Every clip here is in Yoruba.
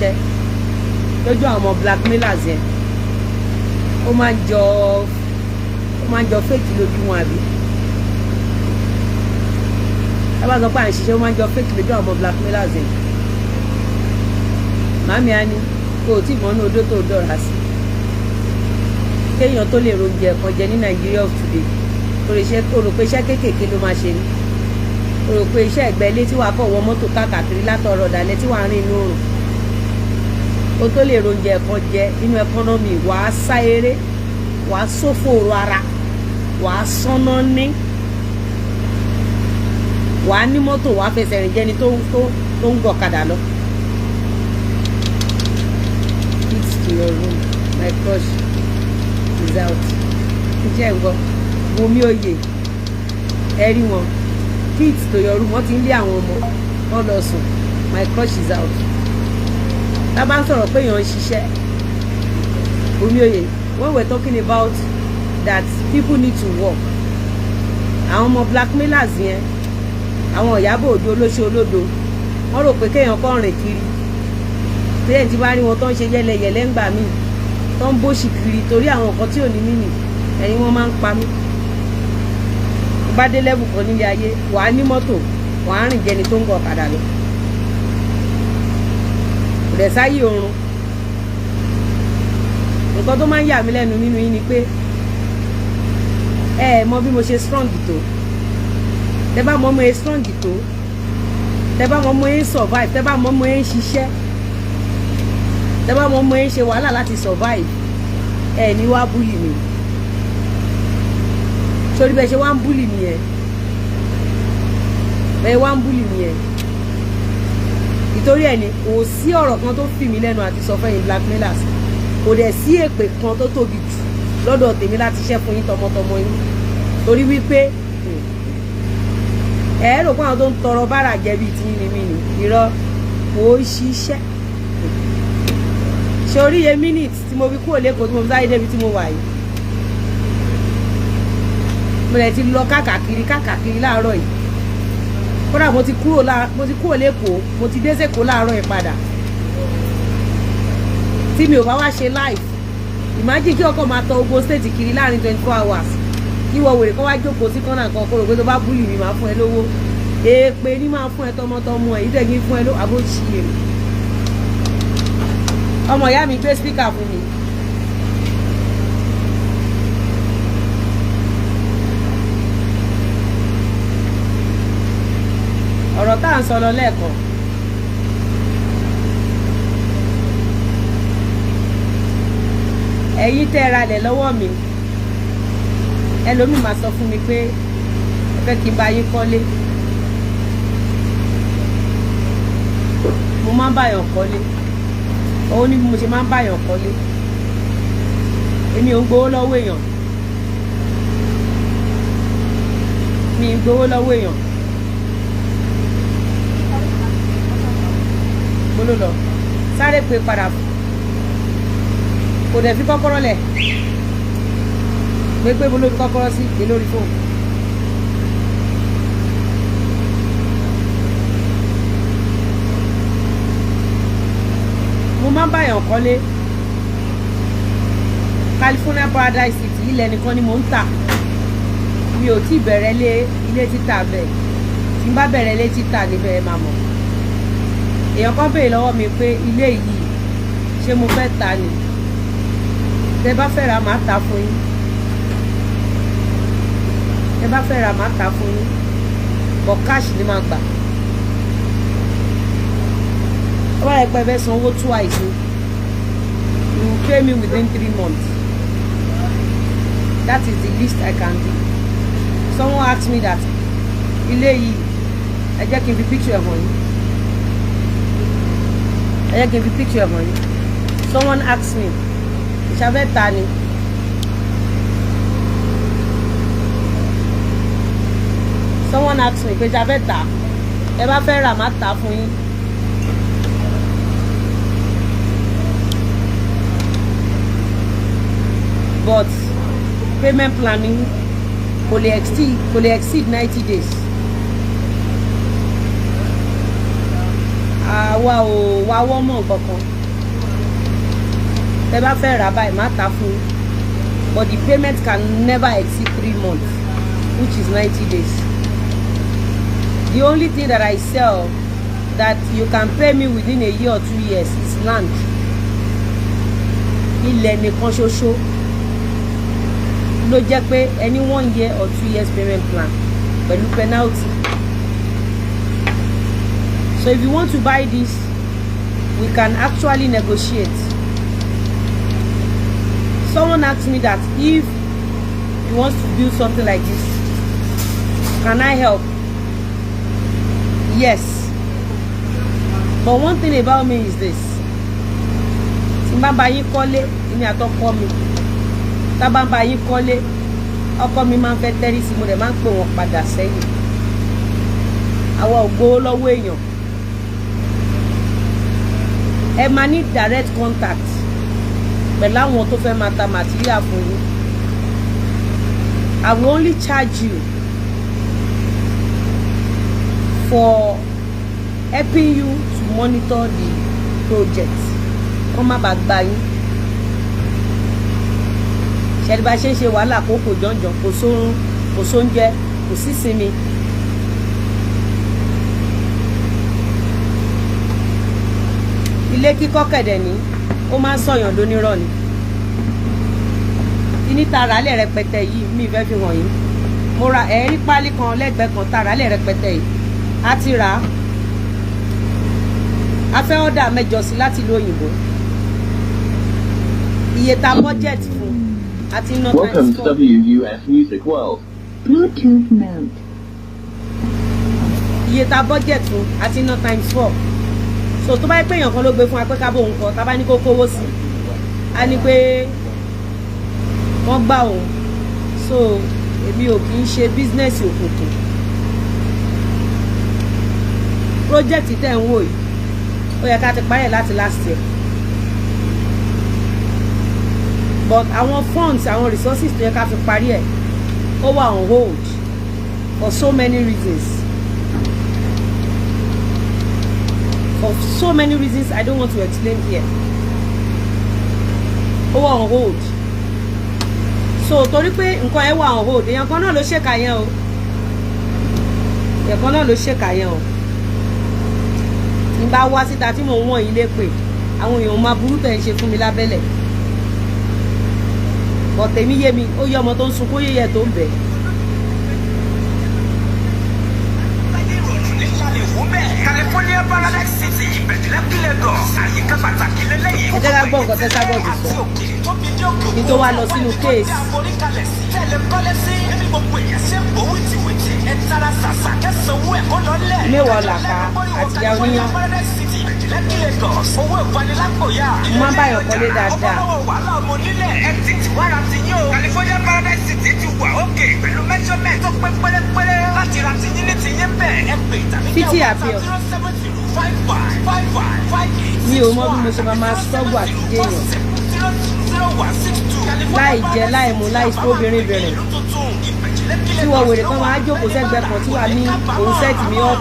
ṣiṣẹ́ lójú àwọn ọmọ blackmailers yẹn, ó máa ń jọ fake lójú wọn, àbí? Tá bá sọ pé à ń ṣiṣẹ́, ó máa ń jọ fake lójú àwọn ọmọ blackmailers yẹn. Màmí á ní kó o tí mọ́nú odó tó dọ̀ra sí. Kéèyàn tó lè roúnjẹ kan jẹ ní Nàìjíríà of today, o rò pé iṣẹ́ kéékèèké ló máa ṣe ni? O rò pé iṣẹ́ ẹ̀gbẹ́ ilé tí wàá kọ̀ wọ mọ́tò káàkiri látọ̀rọ̀ ọ̀dàlẹ̀ tí wàá rìn inú òrùn, o tó lè roúnjẹ kan jẹ nínú economy, wàá sá eré, wàá sófòrò ara, wàá sánná ní, wàá ní mọ́tò, wàá fẹsẹ̀ rìn jẹ́ni tó ń gọ̀kadà lọ. It's to your room, my crush is out. Ǹjẹ́ ń gbọ́ Wunmi Oyè? Ẹ rí wọn, fit to your room. Wọ́n ti ń lé àwọn ọmọ wọn lọ sùn. My crush is out. Tá a bá ń sọ̀rọ̀ pé èèyàn ń ṣiṣẹ́, Wunmi Oyè, when we're talking about that people need to work, àwọn ọmọ blackmailers yẹn, àwọn Ìyábọ̀ Òjó, olóṣó olódo, wọ́n rò pé kéèyàn kọ́ rìn kiri. Téèyàn ti bá rí wọn tó ń ṣe yẹlẹyẹlẹ ń gbà míì, tó ń bóṣì kiri torí àwọn nǹkan tí ò ní mí nì, ẹ̀yin wọn máa ń pa mí. Bá dé level kan nílé ayé, wàá ní mọ́tò, wàá rìn jẹni tó ń gọ ọ̀kadà lọ. Kò dẹ̀ sáyé oorun. Nǹkan tó máa ń yà mí lẹ́nu nínú yín ni pé ẹ ẹ mọ bí mo ṣe strong tó. Tẹ bá mọ mo ṣe strong tó, tẹ bá mọ mo ṣe survive, tẹ bá mọ mo ṣe ṣiṣẹ́, tẹ bá mọ mo ṣe ṣe wàhálà láti survive, ẹ ní wá bully mi. Sórí bẹ́ẹ̀ ṣe wá ń bully mi yẹn, bẹ́ẹ̀ wá ń bully mi yẹn, ìtorí ẹ̀ ni kò sí ọ̀rọ̀ kan tó fì mí lẹ́nu àti sọ fẹ́yìn blackmailers. Kò dẹ̀ sí èpè kan tó tóbi jù lọ́dọ̀ tèmi láti ṣẹ́ fún yín tọmọtọmọ yín, torí wípé ẹ rò pé àwọn tó ń tọrọ bárà jẹ bíi tí ni mí ni. Irọ́, kò ṣiṣẹ́. Ṣe orí iye minute tí mo fi kúrò lẹ́kọ̀ọ́ tí mo fi sáré débi tí mo wà yìí? Mo lè ti lọ káàkiri káàkiri láàárọ̀ yìí. Kódà mo ti kúrò lẹ́kọ̀ọ́, mo ti dé sẹ́kọ̀ọ́ láàárọ̀ yìí padà. Tí mi ò bá wá ṣe live, imagine kí ọkọ̀ máa tọ ogbó state kiri láàrin 24 hours, kí wọ́n wèrè kọ́ wá jókòó sí kọ́nà kan, kó rò pé tó bá bully mi, máa fún ẹ lówó. Èèpè ní máa fún ẹ tọmọtọmọ ẹ ìdẹ́gi fún ẹ ló àbó ṣí èrè. Ọmọ ìyá mi gbé speaker fún mi. Ọ̀rọ̀ tá à ń sọ lọ lẹ́ẹ̀kan, ẹ̀yin tẹ́ ẹ ralẹ̀ lọ́wọ́ mi, ẹlòmíì máa sọ fún mi pé ẹ fẹ́ kí n bá yín kọ́lé. Mo máa ń báyàn kọ́lé. Òun ni mo ṣe máa ń báyàn kọ́lé. Èmi ò ń gbowó lọ́wọ́ èèyàn, mi ń gbowó lọ́wọ́ èèyàn. Mo ló lọ sáré pé padà, kò dẹ̀ fi kọ́kọ́rọ́ lẹ̀ pé mo ló fi kọ́kọ́rọ́ sí pé lórí fóònù. Mo máa ń báyàn kọ́lé. California Paradise City, ilẹ̀ nìkan ni mò ń tà. Mi ò tí bẹ̀rẹ̀ lé ilé títà bẹ́ẹ̀. Tí n bá bẹ̀rẹ̀ ilé títà níbẹ̀, ẹ máa mọ̀. Èèyàn kan béèrè lọ́wọ́ mi pé ilé yìí, ṣé mo fẹ́ ta ni? Tẹ bá fẹ́ ra, màá ta fún yín. Tẹ bá fẹ́ ra, màá ta fún yín, but cash ni màá gbà. Ó bá yẹ pé ẹ fẹ́ sanwó twice ni, you will pay me within 3 months. That is the least I can do. Someone asked me that ilé yìí, ẹ jẹ́ kí n fi picture hàn yín, ẹ jẹ́ kí n fi picture hàn yín. Someone asked me, ìṣàfẹ́ ta ni? Someone asked me pé ìṣàfẹ́ ta, ẹ bá fẹ́ rà, má ta fún yín. But payment planning kò lè exceed 90 days. Àwa ò wáwọ́ mọ̀ nǹkan kan. Tẹ bá fẹ́ rà báyìí, má ta fún yín, but the payment can never exceed 3 months, which is 90 days. The only thing that I sell that you can pay me within a year or 2 years is land. Ilẹ̀ nìkan ṣoṣo ló jẹ́ pé ẹni 1 year or 2 years payment plan pẹ̀lú penalty. So if you want to buy this, we can actually negotiate. Someone asked me that if he wants to build something like this, can I help? Yes, but one thing about me is this: tí n bá bá yín kọ́lé, èmi àtọkọ mi, tá bá ń bá yín kọ́lé, ọkọ mi máa ń fẹ́ tẹ́rí sí, mo dẹ̀ máa ń pè wọ́n padà sẹ́yìn. Àwa ò gbowó lọ́wọ́ èèyàn. Ẹ máa ní direct contact pẹ̀lú àwọn tó fẹ́ máa ta material fún yín. I will only charge you for helping you to monitor the project, kọ́ má bàa gbá yín. Ṣẹ́ni bá ṣe ń ṣe wàhálà kókò jọ̀njọ̀n, kò sórun, kò sóúnjẹ, kò sísinmi. Ilé kíkọ́ kẹ̀dẹ̀ ní, ó máa ń sọ̀yàn lónírọ̀ ni. Kíní ta ràálẹ̀ rẹpẹtẹ yìí, mi fẹ́ fi hàn yín. Mo ra ẹ̀ẹ́rí pálí kan lẹ́gbẹ̀ẹ́ kan ta ràálẹ̀ rẹpẹtẹ yìí. A ti rà á, a fẹ́ order mẹ́jọ sí láti ìlú òyìnbó. Iye ta budget fún àti ná Welcome times to four. WUS Music World. Bluetooth mode. Iye ta budget fún àti ná times four. So tó bá yẹ pé èèyàn kan ló gbé fún wa pé ká bóun kọ, tá bá ní kó kówó sí, a ní pé wọ́n gbà òun. So èmi ò kì í ṣe business òkùnkùn. Project tẹ̀ ń wò yìí, ó yẹ ká ti parí ẹ̀ láti last year, but àwọn funds, àwọn resources tó yẹ ká fi parí ẹ̀, ó wà on hold for so many reasons. For so many reasons I don't want to explain here, ó wà on hold. So torí pé nǹkan ẹ wà on hold, èèyàn kan náà ló ṣèkà yẹn o, èèyàn kan náà ló ṣèkà yẹn o. Tí n bá wá síta tí mò ń wọ̀n yín lépè, àwọn èèyàn máa burú tẹ̀ ń ṣe fún mi lábẹ́lẹ̀. But tèmi yé mi, ó yẹ ọmọ tó ń sunkún yéyẹ tó ń bẹ̀. California Paradise City, Ìbẹ̀jùlẹ́kì, Lagos. Àyíká pàtàkì lélẹ́yìí. Ẹ jẹ́ ká gbọ́ nǹkan tẹ́ Sábọ̀dù sọ kí n tó wá lọ sínú case. Ẹbí gbogbo èèyàn ṣe ń bò wìtìwìtì. Ẹ tara ṣàṣà kẹsàn-án ẹ̀kọ́ lọ́lẹ̀. Mẹ́wàá làkà àti ìyá oníyàn. Paradise City, Ìbẹ̀jùlẹ́kì, Lagos. Owó ìfanilápòyà. Mo máa ń báyọ̀ kọ́lé dáadáa. Ọmọlọ́wọ́ wàhálà ọmọ onílẹ̀. Ẹ tètè wá ra ti yín o. California Paradise City ti wà òkè pẹ̀lú measurement tó pé pérépéré. Láti ra ti yín ní ti yín bẹ́ẹ̀, ẹ pè tàbí kẹ́ Fifty WhatsApp appeal. 070555558 Mi ò mọ bí mo ṣe máa máa struggle àti déèyàn láì jẹ, láì mu, láì fóbìnrin bẹ̀rẹ̀, tí wọ́n wèrè kan máa jókòó sẹ́gbẹ̀ẹ́ kan tí wàá ní òun set mi up,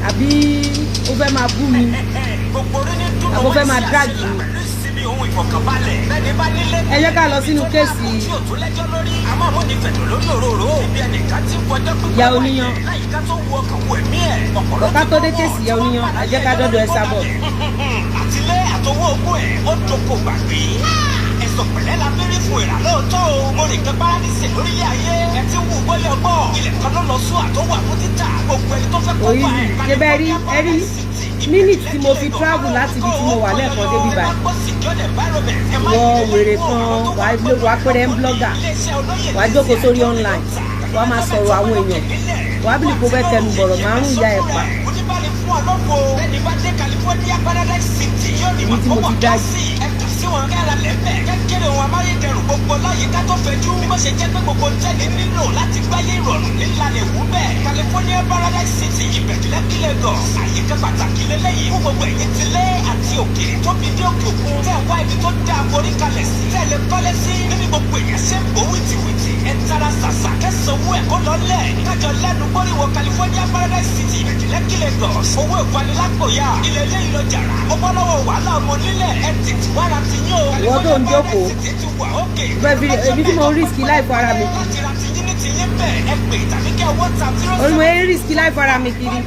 àbí ó fẹ́ máa bú mi, àbó fẹ́ máa drag mi. Ẹ jẹ́ ká lọ sínú case ìyá oníyan. Bọ̀ká tó dé case ìyá oníyan, ẹ jẹ́ ká dọ́dọ̀ ẹ sábọ̀. Àtìlẹ́ àtọwọ́ ogún ẹ̀ ó doko gbàgbé. Ẹ̀sọ̀ pẹ̀lẹ́ la fẹ́rí fún ìrà lóòótọ́ o. Mo rìn kan paradíṣe lórílẹ̀ ayé. Ẹ ti wù bọ́yọ̀ gbọ́. Ilẹ̀ kan ló lọ sún àtọwọ́ àfún títà. Gbogbo ẹni tó fẹ́ kó Orí wà ẹ̀. ṣe bẹ́ẹ̀ rí, ẹ rí minute tí mo fi travel láti ibi tí mo wà lẹ́ẹ̀kan débi báyìí. Wọ wèrè kan, wàá pẹ́rẹ́ ń blogger, wàá jókòó sórí online, wàá máa sọ̀rọ̀ àwọn èèyàn, wàá bí kò fẹ́ tẹnu bọ̀rọ̀ márùn-ún ìyá ẹ̀ pa. Ibi tí mo ti dájú. Sí wọn kẹ́ra lẹ́bẹ̀ kékeré wọn amáyédẹrùn gbogbo láyìíká tó fẹ̀jú. Bó ṣe jẹ́ pé gbogbo tẹ́lẹ̀ nílò láti gbáyé ìrọ̀rùn nílà lè wú bẹ́ẹ̀. California Paradise City, Ìbẹ̀jùlẹ́kì, Lagos. Àyíká pàtàkì lélẹ́yìí fún gbogbo ẹ̀yin tilé àti òkè tó fi fi dé òkè òkun, tẹ́ wá ibi tó dáa forí kalẹ̀ sí, tẹ́ lè kọ́lé sí, níbi gbogbo èèyàn ṣe ń bò wìtìwìtì. Ẹ tara ṣàṣà kẹsàn-án ẹ̀ kó lọ́lẹ̀ kájọ lẹ́nu gbóríwọ California Paradise City, Ìbẹ̀jú-Lẹ́kì, Lagos. Owó ìfanilápòyà ilẹ̀ eléyìí lọ jàrá, ó bọ́ lọ́wọ́ wàhálà ọmọ onílẹ̀. Ẹ tètè wára ti yín o. Ìwọ tó ń jókòó, City ti wà ókè. Èmi tí mo ń risk life ara mi kiri. Láti ra ti yín ní ti yín bẹ́ẹ̀, ẹ pè tàbí kẹ́ WhatsApp 0 Orí mo ń risk life ara mi kiri.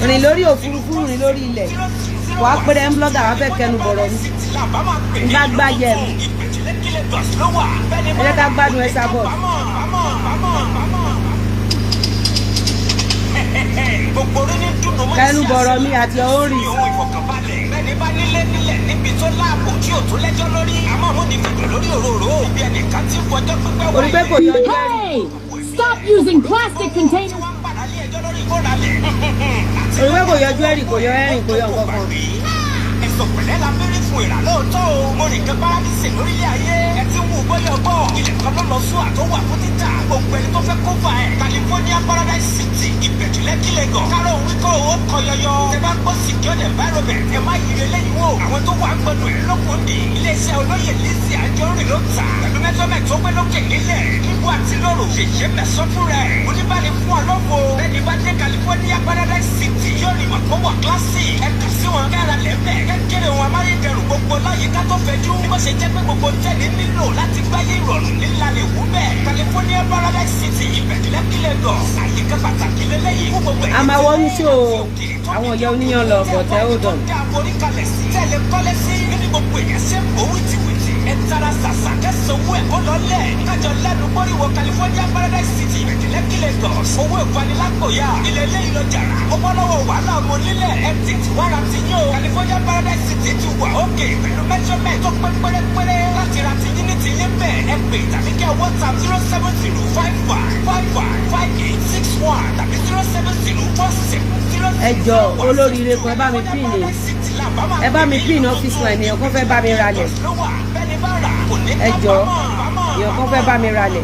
Rìn lórí òfurufú, rìn lórí ilẹ̀, wàá pẹ́rẹ́ ń blogger, wàá fẹ́ kẹnu bọ̀rọ̀ mi. N bá gbá yẹ mi. Ẹ jẹ́ ká gbádùn ẹ sábọ̀. Gbogbo orí ní dùnú mọ́. Kẹnu bọ̀rọ̀ mi àti your own risk. Ohun ìfọ̀kànbalẹ̀. Bẹ́ẹ̀ni bá nílé nílẹ̀ níbi tó láàbò tí ò tó lẹ́jọ́ lórí. Àmọ́ mo ní fìdùn lórí òróró. Ibi ẹnìkan ti ń fọjọ́ pípẹ́ wá. Orí pé kò yọjú ẹ̀rí. Hey! Stop using plastic containers. Tí wọ́n ń padà lé ẹjọ́ lórí ìkóralẹ̀. Orí pé kò yọjú ẹ̀rí, kò yọ ẹ̀rìn, kò yọ nǹkan kan. Ẹ̀sọ̀ pẹ̀lẹ́ la fẹ́rẹ́ fún ìrà lóòótọ́ o. Mo rìn kan paradíṣe lórílẹ̀ ayé. Ẹ ti wù bóyá ọgbọ́. Ilẹ̀ kan ló lọ sún àtọwà fún títà. Gbogbo ẹni tó fẹ́ kó fa ẹ̀. California Paradise City, Ìbẹ̀jú-Lẹ́kì, Lagos. Kárọ̀ wíkọ́ owó kọ yọyọ. Tẹ bá gbọ́ secured environment, ẹ má yiri eléyìí wò. Àwọn tó wà ń gbọdọ̀ ẹ̀ lókun dì. Iléeṣẹ́ olóyè Lizzy Anjorin ló tà. Pẹ̀lú measurement tó gbé lókè nílẹ̀. Níbo àti lóru. Ṣèṣe mẹ́sàn fúnra ẹ̀. Oníbàlẹ̀ fún ọlọ́fọ̀. Bẹ́ẹ̀ni bá dé California Paradise City, yóò rí mọ̀ kó wà kílásì. Ẹ kà sí wọn kẹ́ra lẹ́bẹ̀. Kékeré wọn amáyédẹrùn gbogbo láyìíká tó fẹjú. Bí wọ́n ṣe jẹ́ pé gbogbo tẹ́lẹ̀ nílò láti gbáyé ìrọ̀rùn nílá lè wú bẹ́ẹ̀. California Paradise City, Ìbẹ̀jú-Lẹ́kì, Lagos. Àyíká pàtàkì lélẹ́yìí fún gbogbo A máa wọnú ṣó àwọn ìyá oníyàn lọ, but ẹ hold on. Forí kalẹ̀ sí, tẹ́lẹ̀ kọ́lé sí, níbi gbogbo èèyàn ṣe ń bò wìtìwìtì. Ẹ tara ṣàṣà kẹsàn-án ẹ̀ kó lọ́lẹ̀ kájọ lẹ́nu gbóríwọ California Paradise City, Ìbẹ̀jú-Lẹ́kì, Lagos. Owó ìfanilápòyà ilẹ̀ eléyìí lọ jàrá, ó bọ́ lọ́wọ́ wàhálà ọmọ onílẹ̀. Ẹ tètè wára ti yín o. California Paradise City ti wà ókè pẹ̀lú measurement tó pé pérépéré. Láti ra ti yín ní ti yín bẹ́ẹ̀, ẹ pè tàbí kẹ́ WhatsApp 07055555861 tàbí 07047 0. Ẹ jọ, olóríire kan, ẹ bá mi pin ní, ẹ bá mi pin office line. Èèyàn kan fẹ́ bá mi ralẹ̀. Ẹ jọ, èèyàn kan fẹ́ bá mi ralẹ̀,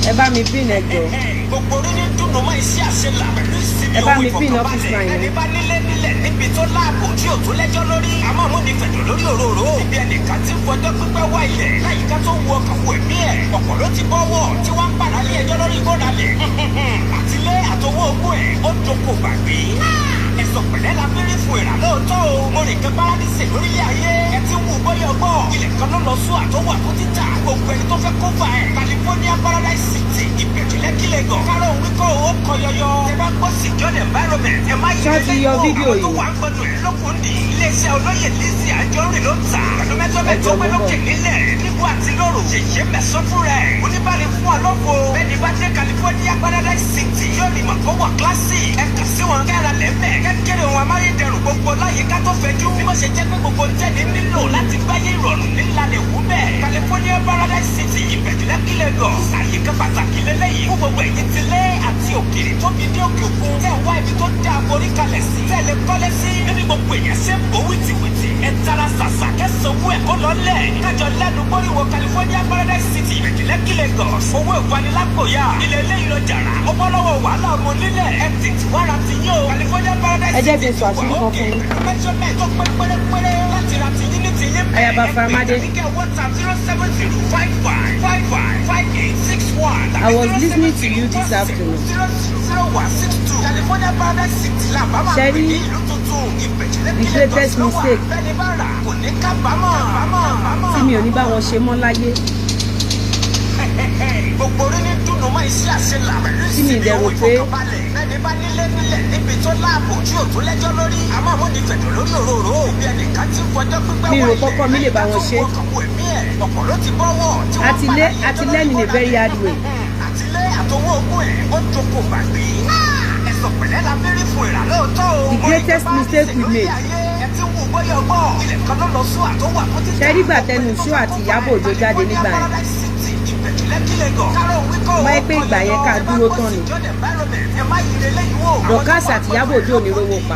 ẹ bá mi pin, ẹ jọ. Gbogbo orí ní dùnú mọ́ iṣẹ́ àṣelà pẹ̀lú ìsinmi. Ẹ bá mi Ohun pin office ìfọ̀kànbalẹ̀. line. Ẹni bá nílé nílẹ̀ níbi tó láàbò tí ò tó lẹ́jọ́ lórí. Àmọ́ mo ní fẹ̀dọ̀ lórí òróró. Ibi ẹnìkan ti ń fọjọ́ pípẹ́ wá ilẹ̀ láyìíká tó wu ọkàn wù ẹ̀mí ẹ̀. Ọ̀pọ̀ ló ti bọ́wọ́ tí wọ́n ń padà lé ẹjọ́ lórí ìkóralẹ̀. Àtilé àtọwọ́ ogún ẹ̀ ó doko gbàgbé. Ẹ̀sọ̀ pẹ̀lẹ́ la fẹ́rẹ́ fún ìrà lóòótọ́ o. Mo rìn kan paradíṣe lórílẹ̀ ayé. Ẹ ti wù bóyá ọgbọ́. Ilẹ̀ kan ló lọ sún àtọwà fún títà. Gbogbo ẹni tó fẹ́ kó fa ẹ̀. California Paradise City, Ìbẹ̀jú-Lẹ́kì, Lagos. Kárọ̀ wíkọ́ owó kọ yọyọ. Tẹ bá gbọ́ secured environment, ẹ má yí Ṣé ti yọ fídíò Àwọn tó yìí? wà ń gbọdọ̀ ẹ̀ lókun dì. Iléeṣẹ́ olóyè Lizzy Anjorin ló tà. Pẹ̀lú measurement tó pé lókè nílẹ̀. Níbo àti lóru. Ṣèṣe mẹ́sàn fúnra ẹ̀. Oníbàárẹ̀ fún ọlọ́fọ̀. Bẹ́ẹ̀ni bá dé California Paradise City, yóò rí mọ̀ kó wà kílásì. Ẹ kà sí wọn kẹ́ra lẹ́bẹ̀. Kékeré wọn amáyédẹrùn gbogbo láyìíká tó fẹjú. Bí wọ́n ṣe jẹ́ pé gbogbo tẹ́lẹ̀ nílò láti gbáyé ìrọ̀rùn nílá lè wú bẹ́ẹ̀. California Paradise City, Ìbẹ̀jú-Lẹ́kì, Lagos. Àyíká pàtàkì lélẹ́yìí fún gbogbo ẹ̀yin tilé àti òkèrè tó fi dé òkè òkun. Tẹ́ wá ibi tó dáa forí kalẹ̀ sí, tẹ́lẹ̀ kọ́lé sí, níbi gbogbo èèyàn ṣe ń bò wìtìwìtì. Ẹ tara ṣàṣà kẹsàn-án ẹ̀ kó lọ́lẹ̀ kájọ lẹ́nu gbóríwọ California Paradise City, Ìbẹ̀jú-Lẹ́kì, Lagos. Owó ìfanilápòyà ilẹ̀ eléyìí lọ jàrá, ó bọ́ lọ́wọ́ wàhálà ọmọ onílẹ̀. Ẹ tètè wára ti yín o. California Paradise Ẹ jẹ́ kí n City sọ àṣírí kan fún yín. measurement tó pé pérépéré. Láti ra ti yín ní ti yín bẹ́ẹ̀, Ayaba ẹ pè Faramade. tàbí kẹ́ WhatsApp 07055555861 I was listening to you this afternoon. 000162. California Paradise City la bá máa Ṣé pè rí ní ìlú tuntun. Ìbẹ̀jú-Lẹ́kì, the greatest Lagos ló wà. mistake Bẹ́ẹ̀ni bá rà kò ní kábàámọ̀. tí mi ò ní bá wọn ṣe mọ́ láyé, Gbogbo orí ní dùnú mọ́ iṣẹ́ àṣelà pẹ̀lú tí mi ìsinmi dẹ̀ rò ohun pé ìfọ̀kànbalẹ̀. Bẹ́ẹ̀ni bá nílé nílẹ̀ níbi tó láàbò tí ò tó lẹ́jọ́ lórí. Àmọ́ mo ní fẹ̀dọ̀ lórí òróró. Ibi ẹnìkan ti ń fọjọ́ pípẹ́ Mi wá rò ilẹ̀ kọ́kọ́ mi lè bá wọn ṣe. láyìíká tó wù ọkàn wù ẹ̀mí ẹ̀. Ọ̀pọ̀ ló ti bọ́wọ́ tí wọ́n Àti padà lé lé àti ẹjọ́ learn in a lórí very hard way. Àtilé àtọwọ́ ogún ẹ̀ ó doko gbàgbé. Ẹ̀sọ̀ pẹ̀lẹ́ la fẹ́rí fún ìrà lóòótọ́ o. The greatest mistake we made. Ẹ ti wù bóyá ọgbọ́. Ilẹ̀ kan ló lọ sún àtọwà fún títà. Ṣé rí gbà tẹnu ṣó àti Ìyábọ̀ Òjó jáde nígbà yẹn? Wáyé pé ìgbà yẹn ká dúró tán ni. Dorcas àti Ìyábọ̀ Òjó ò ní rówó pa.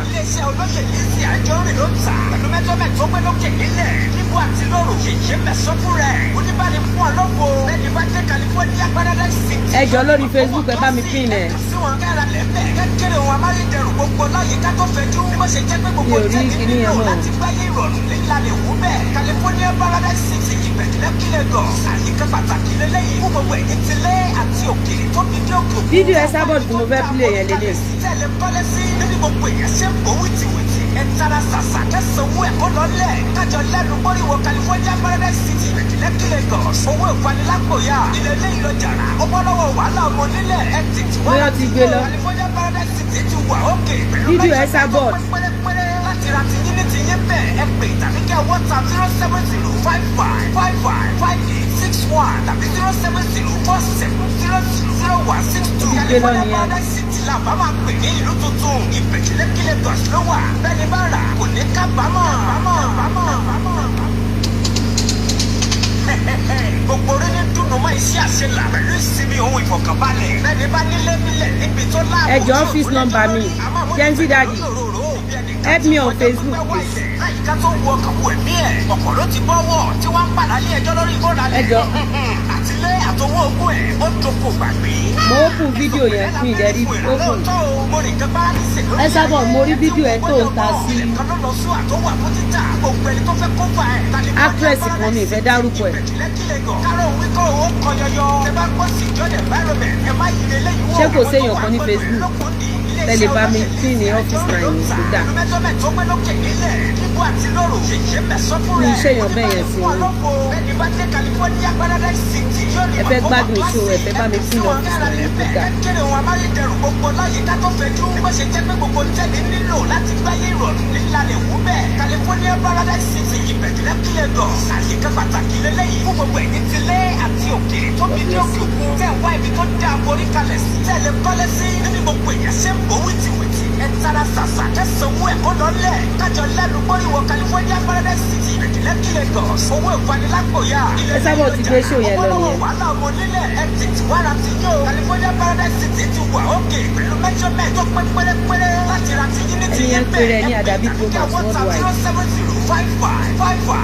Anjorin ló ń tà. Pẹ̀lú measurement tó pé lókè nílẹ̀. Níbo àti lóru. Yèyé mẹ̀sán fún rẹ̀. Oníbàdí fún ọ lọ́wọ́. Bẹ́ẹ̀ni bá dé California Paradise City. Ẹ jọ̀ọ́, lórí Facebook, ẹ bá mi pin ẹ. Sí wọn kára lẹ́bẹ̀. Kékeré wọn amáyédẹrùn gbogbo láyìíká tó fẹjú. Bó ṣe jẹ́ pé gbogbo Mi ò rí tẹ́lẹ̀ kinní yẹn nílò mọ́. láti gbáyé ìrọ̀rùn líla lè wú bẹ́ẹ̀. California Paradise City, Ìbẹ̀jù-Lẹ́kì, Lagos. Àyíká pàtàkì lélẹ́yìí fún gbogbo ẹ̀yin tilé àti òkèèrè tó fi dé òkè òkun. Fídíò Esabod tí mo fẹ́ play yẹn lélẹ̀. Tẹ́lẹ̀ kọ́lé sí nínú gbogbo èèyàn ṣe ń bò wìtìwìtì. Ẹ tara ṣàṣà kẹsàn-án ẹ̀kọ́ lọ́lẹ̀. Kájọ lẹ́nu gbóríwọ California Paradise City, Ìbẹ̀jù-Lẹ́kì, Lagos. Owó ìfanilápòyà. Ilẹ̀ lẹ́yìn lọ jàrá. Ó bọ́ lọ́wọ́ wàhálà ọmọ onílẹ̀. Ẹ tètè wá. Bóyá ti gbé lọ. California Paradise City ti wà òkè. Pẹ̀lú Fídíò mẹ́jọ Esabod. pérépéré láti ra tiyín ní tiyín bẹ́ẹ̀, ẹ pè tàbí kẹ́ WhatsApp 07055555861 tàbí 07047000162. Ti gbé lọ California nìyẹn. Paradise City la bá máa pè ní ìlú tuntun. Ìbẹ̀jù-Lẹ́kì, Lagos ló wà. Bẹ́ẹ̀ni bá rà kò ní kábàámọ̀. Kábàámọ̀. Gbogbo orí ní dùnú mọ́ iṣẹ́ àṣelà pẹ̀lú ìsinmi ohun ìfọ̀kànbalẹ̀. Bẹ́ẹ̀ni bá nílé nílẹ̀ níbi tó láàbò. Ẹ jọ̀ọ́, office number mi. Gen Z Daddy, help me on Facebook, please. Láyìíká tó wọ ọkàn wọ ẹ̀mí ẹ̀, ọ̀pọ̀ ló ti bọ́wọ̀ tí wọ́n ń padà lé ẹjọ́ lórí ìkóralẹ̀. Ẹ jọ̀ọ́. Àtilé àtọwọ́ ogún ẹ̀ ó doko gbàgbé. Mo open fídíò yẹn, mi ì dẹ̀ rí open. Esabod, mo rí fídíò ẹ tó ń ta sí actress kan, mi ì fẹ́ dárúkọ ẹ̀. Ṣé kò séèyàn kan ní Facebook tẹ́ lè bá mi pín ní office line mi kó dà? Mi iṣẹ́ èèyàn bẹ́ẹ̀ yẹn sí i. Ẹ fẹ́ gbádùn show, ẹ fẹ́ bá mi pín ní office line mi kó dà. Kékeré wọn amáyédẹrùn gbogbo láyìíká tó fẹjú. Bó ṣe jẹ́ pé gbogbo tẹ́lẹ̀ nílò láti gbáyé ìrọ̀rùn líla lè wú bẹ́ẹ̀. California Paradise City, Ìbẹ̀jù-Lẹ́kì, Lagos. Àyíká pàtàkì lélẹ́yìí fún gbogbo ẹ̀yin tilé àti òkèèrè tó fi dé òkè òkun. Tẹ́ ń wá ibi tó dáa forí kalẹ̀ sí. Tẹ́lẹ̀ kọ́lé sí. Nínú gbogbo èèyàn ṣe ń bò wìtìwìtì. Ẹ tara ṣàṣà kẹsàn-án ẹ̀kọ́ lọ́lẹ̀. Kájọ lẹ́nu gbóríwọ California Paradise City, Ìbẹ̀jù-Lẹ́kì, Lagos. Owó ìfanilápòyà. Esabod ti gbé show yẹn lọ nìyẹn. Wàhálà ọmọ onílẹ̀, ẹ tètè wá ra ti yóò. California Paradise City ti wà òkè pẹ̀lú measurement tó pé pérépéré láti ra ti yín ní ti Ẹni yẹn yín ń pèrè ní Àdàbí Pro Max worldwide.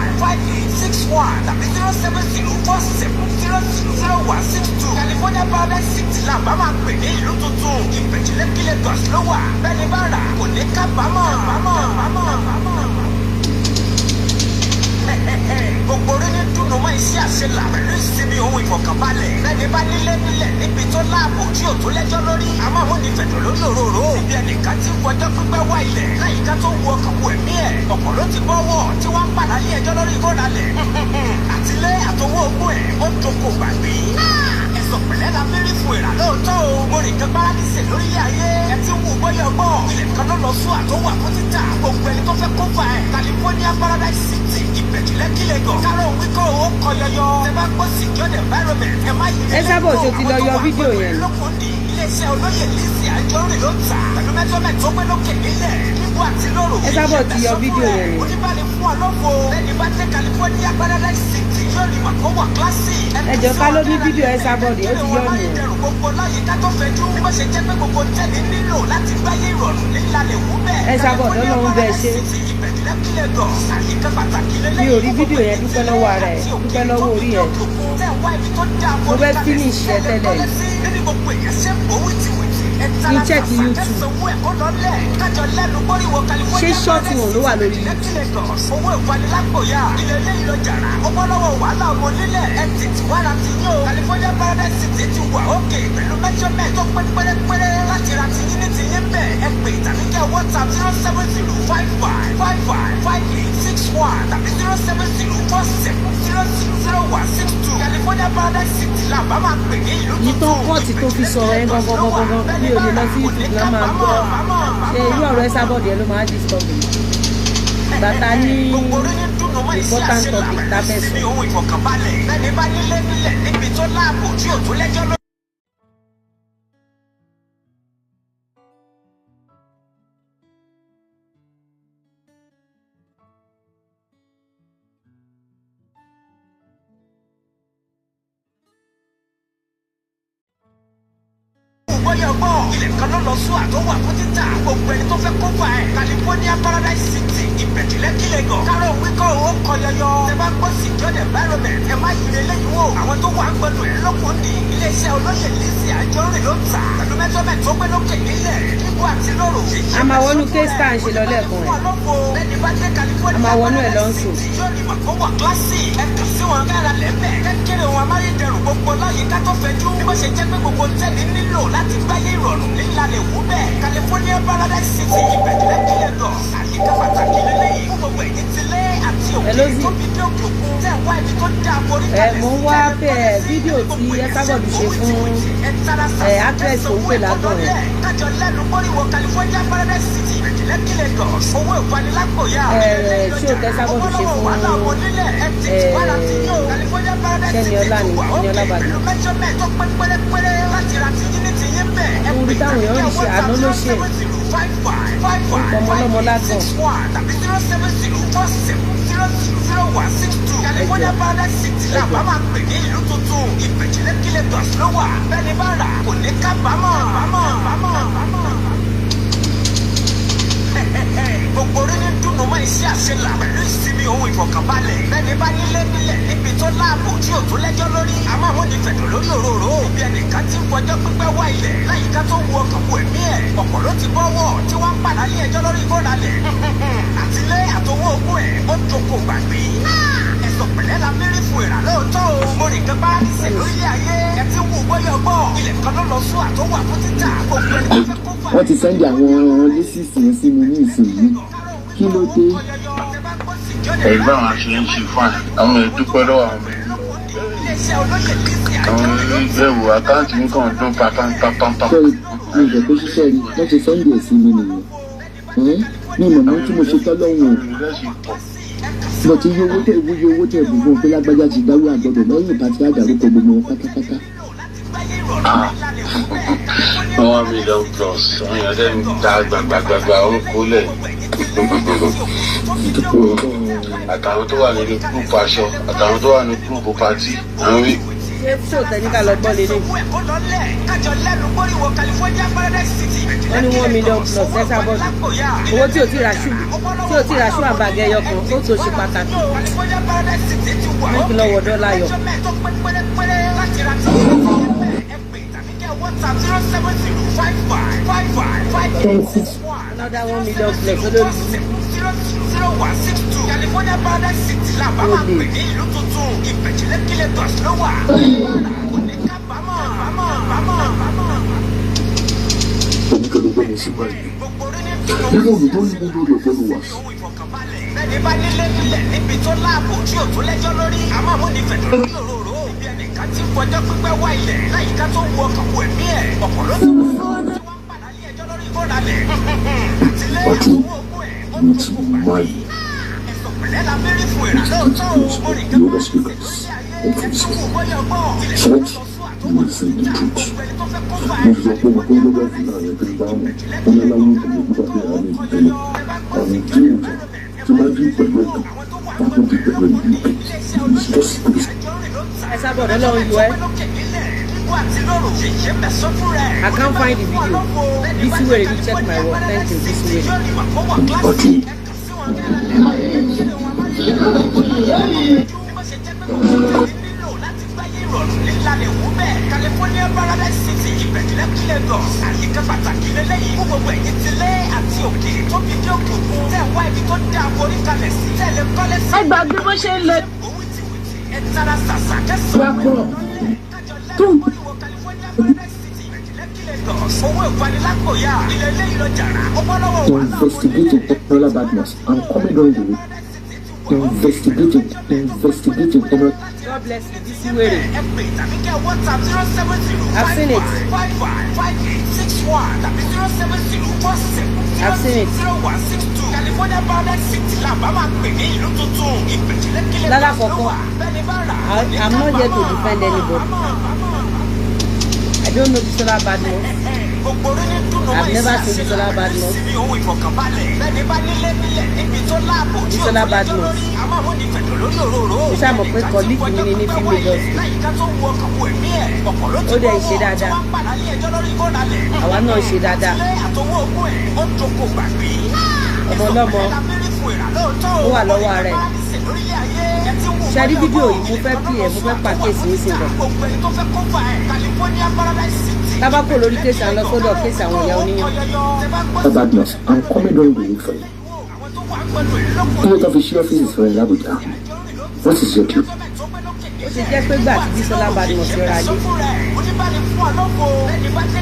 07055555861 tàbí 07047000162. California Paradise City la bá máa pè ní ìlú tuntun. Ìbẹ̀jù-Lẹ́kì, Lagos ló wà. Bẹ́ẹ̀ni bá rà kò ní kábàámọ̀. Kábàámọ̀. Gbogbo orí ní dùnú mọ́ iṣẹ́ àṣelà pẹ̀lú ìsinmi ohun ìfọ̀kànbalẹ̀. Bẹ́ẹ̀ni bá nílé nílẹ̀ níbi tó láàbò tí ò tó lẹ́jọ́ lórí. Àmọ́ àwọn onífẹ̀dọ̀ lórí òróró. Níbi ẹnìkan tí ń fọjọ́ pípẹ́ wá ilẹ̀. Láyìíká tó wọ ọkàn wọ ẹ̀mí ẹ̀. Ọ̀pọ̀ ló ti bọ́wọ̀ tí wọ́n ń padà lé ẹjọ́ lórí ìkóralẹ̀. Àtilé àtọwọ́ ogún ẹ̀ ó doko gbàgbé. Ẹ̀sọ̀ pẹ̀lẹ́ la fi rí fún ìrà lóòótọ́ o. Mo rìn kan paradíṣe lórílẹ̀ ayé. Ẹ ti wù bọ́yọ̀ gbọ́. Ilẹ̀ kan ló lọ sún àtọwọ́ àfọ́títà. Gbogbo ẹni tó fẹ́ kó fa ẹ̀. California Paradise City, Ìbẹ̀jù-Lẹ́kì, Lagos. Kárọ̀ wíkọ́ ó kọ yọyọ. Tẹ bá gbọ́ secured environment. Ẹ má yí. Esabod, ṣó ti lọ yọ fídíò yẹn ni? Lókùndì iléeṣẹ́ olóyè Lizzy Anjorin ló ń tà. Pẹ̀lú measurement tó pé lókè nílẹ̀. Níbo àti lóru. Esabod ti yọ fídíò yẹn ni. Oníbàlẹ̀ fún ọ lọ́fọ̀. Bẹ́ẹ̀ni bá dé California Paradise City yóò rí màkó wà kílásì. Ẹ jọ̀ọ́, ká ló ní fídíò Esabod, ó ti yọ nìyẹn. Gbogbo láyìíká tó fẹjú. Bó ṣe jẹ́ pé gbogbo tẹ́lẹ̀ nílò láti gbáyé ìrọ̀rùn líla lè wú bẹ́ẹ̀. Esabod, Ọlọ́run bẹ́ẹ̀ ṣe. Mi ò rí fídíò yẹn, dúpẹ́ lọ́wọ́ ara ẹ̀, dúpẹ́ lọ́wọ́ orí ẹ̀. Mo fẹ́ finish ẹ tẹ́lẹ̀. Kí n check YouTube. Ṣé short one ló wà lórí YouTube? Owó ìfanilápòyà. Ilẹ̀ lẹ́yìn lọ jàrá. Ó bọ́ lọ́wọ́ wàhálà ọmọ onílẹ̀. Ẹ tètè wá ra ti yín o. California Paradise City ti wà òkè pẹ̀lú measurement tó pé pérépéré láti ra ti yín ní ti yín bẹ́ẹ̀. Ẹ pè tàbí kẹ́ WhatsApp 07055555861 tàbí 07047000162. California Paradise City la bá máa pè ní ìlú Yìí tó tuntun. kọ́ọ̀tì tó fi sọ̀rọ̀ yẹn gangan gangan gangan, mi ò lè lọ sí YouTube náà máa gbọ́. Ṣé irú ọ̀rọ̀ Esabod yẹn ló máa disturb mi? Bàtà ní Gbogbo orí ní dùnú mọ́ iṣẹ́ important àṣelà topic tá a pẹ̀lú fẹ́ ìsinmi sọ. ohun ìfọ̀kànbalẹ̀. Bẹ́ẹ̀ni bá nílé nílẹ̀ níbi tó láàbò tí ò tó lẹ́jọ́ lórí. Bóyá ọgbọ́n ilẹ̀ kan ló lọ sún àtọwọ́ àfọ́títà. Gbogbo ẹni tó fẹ́ kó fa ẹ̀. California Paradise City. yọyọ. Tẹ bá gbọ́ secured environment, ẹ má yiri eléyìí wò. Àwọn tó wà ń gbọdọ̀ ẹ̀ lókun ní. Iléeṣẹ́ olóyè Lizzy Anjorin ló ń tà. Pẹ̀lú measurement tó gbé lókè nílẹ̀. Kíkó àti lóru. A máa wọnú case tá à ń ṣe lọ lẹ́ẹ̀kan ẹ̀. A máa wọnú ẹ̀ lọ ń sùn. Yóò ní mọ̀ kó wà kíláàsì. Ẹ kàn sí wọn kára lẹ́mẹ̀. Kékeré wọn amáyédẹrùn gbogbo láyìíká tó fẹjú. Bí wọ́n ṣe jẹ́ pé gbogbo tẹ́lẹ̀ nílò láti gbáyé ìrọ̀rùn nílà lè wú bẹ́ẹ̀. California Paradise City, Ìbẹ̀jẹ̀lẹ́kì, Lagos. Àyíká pàtàkì lélẹ́yìí fún gbogbo èyí ti lé àti òkè Hello, Zee. tó fi dé òkè òkun. Tẹ̀ wá ibi tó dáa forí Ẹ kalẹ̀ mò ń sí wá tẹ́lẹ̀ pé ẹ fídíò tí Esabod ṣe fún ẹ actress tó ń pè lágàn ẹ. Kájọ lẹ́nu gbóríwọ̀ California Paradise City, Ìbẹ̀jẹ̀lẹ́kì, Lagos. Owó ìfanilápòyà. Ẹ ṣé o tẹ́sàbọ̀dù ṣe fún ẹ Ṣẹ́ni Ọlá ni Ẹniọlá Badmus. Orí táwọn èèyàn ń ṣe àná ló ṣe ọmọ ọlọ́mọ lágàn. California Paradise City la bá máa pè ní ìlú tuntun. Ìbẹ̀jẹ̀lẹ́kì, Lagos ló wà. Bẹ́ẹ̀ni bá rà kò ní kábàámọ̀. Kábàámọ̀. Gbogbo orí ní dùnú mọ́ iṣẹ́ àṣelà pẹ̀lú ìsinmi ohun ìfọ̀kànbalẹ̀. Bẹ́ẹ̀ni bá nílé nílẹ̀ níbi tó láàbò tí ò tó lẹ́jọ́ lórí. Àmọ́ àwọn ní fẹ̀dọ̀ lórí òróró. Ibi ẹnìkan ti ń fọjọ́ pípẹ́ wá ilẹ̀ láyìíká tó wu ọkàn wo ẹ̀mí ẹ̀. Ọ̀pọ̀ ló ti bọ́wọ́ tí wọ́n ń padà lé ẹjọ́ lórí ìfọ̀ralẹ̀. Àtilé àtowó ogún ẹ̀ ó jókòó gbàgbé. Ẹ̀sọ̀ pẹ̀lẹ́ la mérí fún ìrà lóòótọ́ o. Mo rìn kan paradíṣe lórílẹ̀ ayé. Ẹ ti wù bóyá ọgbọ́. Ilẹ̀ kan ló lọ sún àtọwà fún títà. Gbogbo ẹni tó fẹ́ kó fà. Wọ́n ti send àwọn lísìsì yẹn sí mi ní ìsinyìí. Kí ló dé? Ẹ̀gbọ́n àwọn ṣe ń ṣe fine. Àwọn èèyàn dúpẹ́ lọ́wọ́ àwọn èèyàn. Àwọn ẹ̀wò account mi kàn dún pàpàpàpàpà. Sọ́rí, mi ìfẹ́ kó ṣiṣẹ́ ni wọ́n ti send ẹ̀ sí mi nìyẹn. Ẹ́ mi mọ̀mọ́ tí mo ṣe tọ́ lọ́hùn o. Mo ti yí owó tẹ̀ wúyí owó tẹ̀ bù fún un pé lágbájá ti dáwọ́ àgbọ̀dọ̀ lẹ́yìn ìbá tí àdàrúkọ gbogbo wọn pátápátá. 1 million plus, àwọn èèyàn dẹ̀ ń ta gbàgbàgbàgbà ó ń kólẹ̀. Àtàwọn tó wà nínú group aṣọ, àtàwọn tó wà ní group party, àwọn wí. Ṣé ṣé ò tẹ́ ní ká lọ gbọ́ lélẹ̀? Wọ́n ní 1 million plus Esabod. Owó tí ò tí ra ṣú tí ò tí ra ṣú àbàgẹ́ ẹyọ kan ó tó ṣe pàtàkì. Wọ́n kì í lọ wọ̀ dọ́là yọ. Another 1 million plus olórí burúkú. California Paradise City la bá máa pè ní ìlú tuntun. Ìbẹ̀jẹ̀lẹ́kì, Lagos ló wà. Kò ní kábàámọ̀. Kábàámọ̀. Oníkẹ́lẹ́ gbọ́dọ̀ sí báyìí. Gbogbo orí ní Even you don't even know your followers. Bẹ́ẹ̀ni bá nílé nílẹ̀ níbi tó láàbò tí ò tó lẹ́jọ́ lórí. Àmọ́ àwọn onífẹ̀dọ̀ lórí òróró. Ibi ẹnìkan ti ń fọjọ́ pípẹ́ wá ilẹ̀ láyìíká tó wu ọkàn wo ẹ̀mí ẹ̀. Ọ̀pọ̀ ló ti wọ́n tí wọ́n ń padà lé ẹjọ́ lórí ìfọ̀ralẹ̀. Àtilé Pàtó àtowó ogún ẹ̀ ó with tó kò gbàgbé. my Ẹ̀sọ̀ pẹ̀lẹ́ la mérí fún ìrà lóòótọ́ o. Mo rìn the other speakers on Facebook. Short, you will say the truth. Mo ti sọ pé mo tó lọ́gbà fún ààrẹ tó ń bá wọn. Wọ́n ní aláwọ̀ òkè ló bá bẹ̀rẹ̀ àmì ìtẹ́lẹ̀. Àwọn tí ò jẹ́ tí máa dín pẹ̀lú ẹ̀tàn, máa tún dín pẹ̀lú ẹ̀yìn. It's just this. Esabod, Ọlọ́run yọ ẹ́. I can't find the video. Bisi Were, you check my work. Thank you, Bisi Were. Pàtó California Paradise City, Ìbẹ̀jẹ̀lẹ́kì, Lagos. Àyíká pàtàkì lélẹ́yìí fún gbogbo ẹ̀yin ti lé àti òkè tó fi dé òkè òkun. Tẹ̀ wá ibi tó dáa forí kalẹ̀ sí. Tẹ̀lé kọ́lé sí. Ẹ gbàgbé bó ṣe ń lọ. Owó tìwìtì ẹ tara ṣàṣà kẹsàn-án. Pápọ̀ tó ń Owó ìfanilápòyà. Ilẹ̀ ilé ìlọjàrá. Owó lọ́wọ́ wàhálà. Investigating Eniola Badmus. I'm coming on the way. Investigating, investigating Eniola. God bless you, Bisi Were. Ẹ pè tàbí kẹ́ WhatsApp 070 I've seen it. 555861 tàbí 07047 I've seen it. 0162. California Paradise City la bá máa pè ní ìlú tuntun. Ìbẹ̀jẹ̀lẹ́kì, Lagos ló Lálàkọ̀kọ́, wà. Bẹ́ẹ̀ni bá rà. I'm not here to defend anybody. I don't know Bisola Badmus. Gbogbo orí ní dùnú I've never seen Bisola Badmus. Síbi ohun ìfọ̀kànbalẹ̀. Bẹ́ẹ̀ni bá nílé nílẹ̀ níbi tó láàbò tí ò Bisola tó lẹ́jọ́ Badmus. lórí. Àmọ́ àwọn onífẹ̀dọ̀ lórí òróró. Mo ṣáà mọ̀ pé colleague mi ni ní film industry. Láyìíká tó wu ọkàn wo ẹ̀mí ẹ̀. Ọ̀pọ̀ ló ti Ó dẹ̀ ń bọ́wọ́ ṣe dáadáa. tí wọ́n ń padà lé ẹjọ́ lórí ìfọ̀ralẹ̀. Àwa náà ṣe dáadáa. Àtilé àtowó ogún ẹ̀ ó jókòó gbàgbé. Ọmọ ọlọ́mọ ó wà lọ́wọ́ ara ẹ̀. Ṣe rí fídíò yìí? Mo fẹ́ pè ẹ́, mo fẹ́ pàkíyèsí yín sí nǹkan. Tábàkò lórí case, à ń lọ sọ́dọ̀ case àwọn ìyá oníyàn. Badmus, I'm coming during the week for you. Kí ló tó fi ṣí ọ́fíìsì fún ẹ l'Abuja? What is your due? Ó ṣe jẹ́ pé gbà tí Bísọ́lá Badmus ra lé,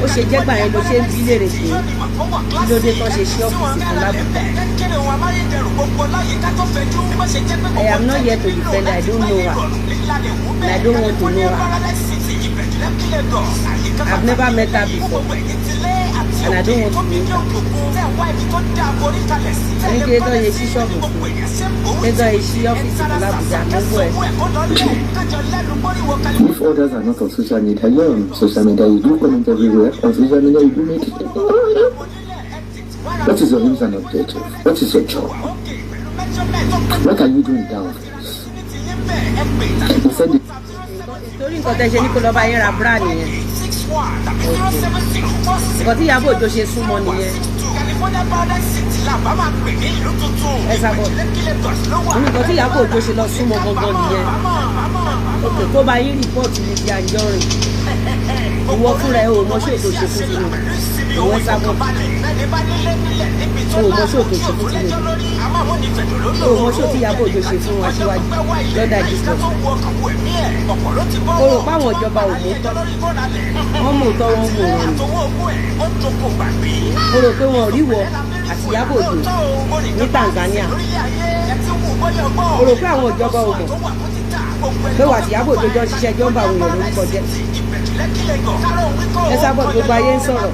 ó ṣe jẹ́ gbà yẹn ló ṣe ń bí léèrè pé kí ló dé tán ṣe ṣí ọ́fíìsì fún l'Abuja? I am not here to defend her. I don't know her and I don't want to know her. I've never met her before and I don't want to meet her. Ní kí ló tán ṣe ṣí ṣọ́ọ̀bù fún, kí ló tán ṣe ṣí ọ́fíìsì fún l'Abuja? Mo ń bọ̀ ẹ́. If others are not on social media, you're on social media, you do comment everywhere. On social media, you do make it. What is your aims and objective? What is your job? What are you doing in that office? He said the Torí nǹkan tẹ́ ṣe ní kó lọ́ọ́ bá yín ra bra nìyẹn. Nǹkan tí Ìyábọ̀ Òjó ṣe súnmọ́ nìyẹn. Ẹ sábọ̀ nǹkan tí Ìyábọ̀ Òjó ṣe lọ súnmọ́ gangan nìyẹn. Òkè tó bá yín report Lizzy Anjorin, ìwọ fúnra ẹ ò mọ ṣé ètò ṣe fún Tinubu. Ìwọ sábọ̀ o ò mọ ṣé ètò ṣe fún Tinubu, o ò mọ ṣé tí Ìyábọ̀ Òjó ṣe fún aṣíwájú lọ́dà Jesus. O rò páwọn ìjọba ò mú tọ́, wọ́n mú tọ́, wọ́n mú wọn ni. O rò pé wọn ò rí wọ àti Ìyábọ̀ Òjó ní Tanzania. O rò pé àwọn ìjọba ò mọ̀ pé wà àti Ìyábọ̀ Òjó jọ ń ṣiṣẹ́, jọ ń bá àwọn èèyàn lórúkọ jẹ́. Ẹ sábọ̀, gbogbo ayé ń sọ̀rọ̀.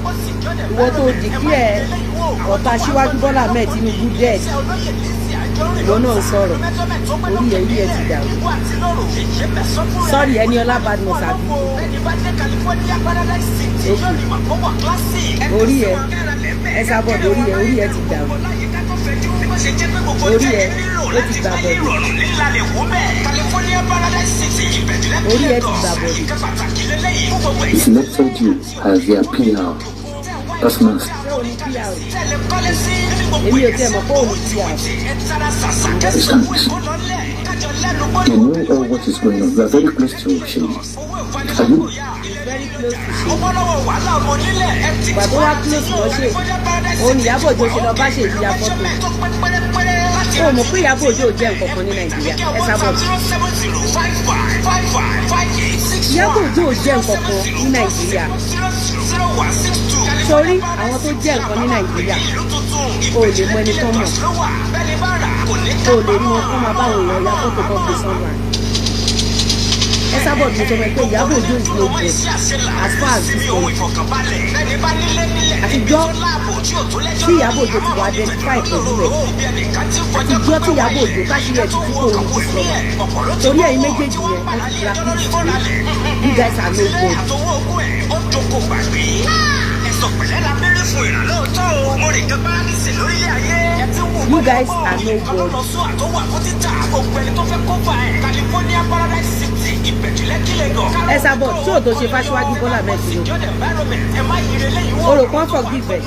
Ìwọ tó declare ọ̀tá Aṣíwájú Bọ́lá Ahmed Tinubu dead, ìwọ náà ń sọ̀rọ̀. Orí ẹ ti dàrú. Sorry, Ẹniọlá Badmus, àbí? Orí ẹ, ẹ sábọ̀, orí ẹ ti dàrú. Orí ẹ ó ti gbà bọ̀dọ̀. Orí ẹ ti gbà bọ̀dọ̀. He selected you as their PR personal. Ṣé o ní PR? Èmi ò tiẹ̀ mọ̀ pé òun ní PR. Assistant. They know all what is going on. You are very close to Seyi. Are you? Very close to ṣe. Ìgbà tó wá close lọ ṣe, òun ní Ìyábọ̀ Òjó ṣe lọ bá ṣe ìyá fọ́tò. Ó mọ̀ pé Ìyábọ̀ Òjó ò jẹ́ nǹkan kan ní Nàìjíríà. Ẹ sábọ̀, Ìyábọ̀ Òjó ò jẹ́ nǹkan kan ní Nàìjíríà, torí àwọn tó jẹ́ nǹkan ní Nàìjíríà, o lè mọ ẹni tó mọ̀, o lè rí wọn kó máa báwọn èèyàn ya fọ́tò kan gbé sọ́nà. Ẹ sábọ̀, tó sọ pé Ìyábọ̀ Òjó is no good as far as this country. Àtijọ́ tí Ìyábọ̀ Òjó ti wà identify pẹ̀lú rẹ̀, àtijọ́ tí Ìyábọ̀ Òjó káṣírí ẹ̀ ti tú kó òun ti sọ̀rọ̀, torí ẹ̀yin méjèèjì yẹn, wọ́n ti blacklist you. You guys are no good. You guys are no good. Ẹ sábọ̀, tí ò tó ṣe fáṣíwájú Bọ́lá Ahmed Tinubu, o rò pọ́n forgive ẹ̀?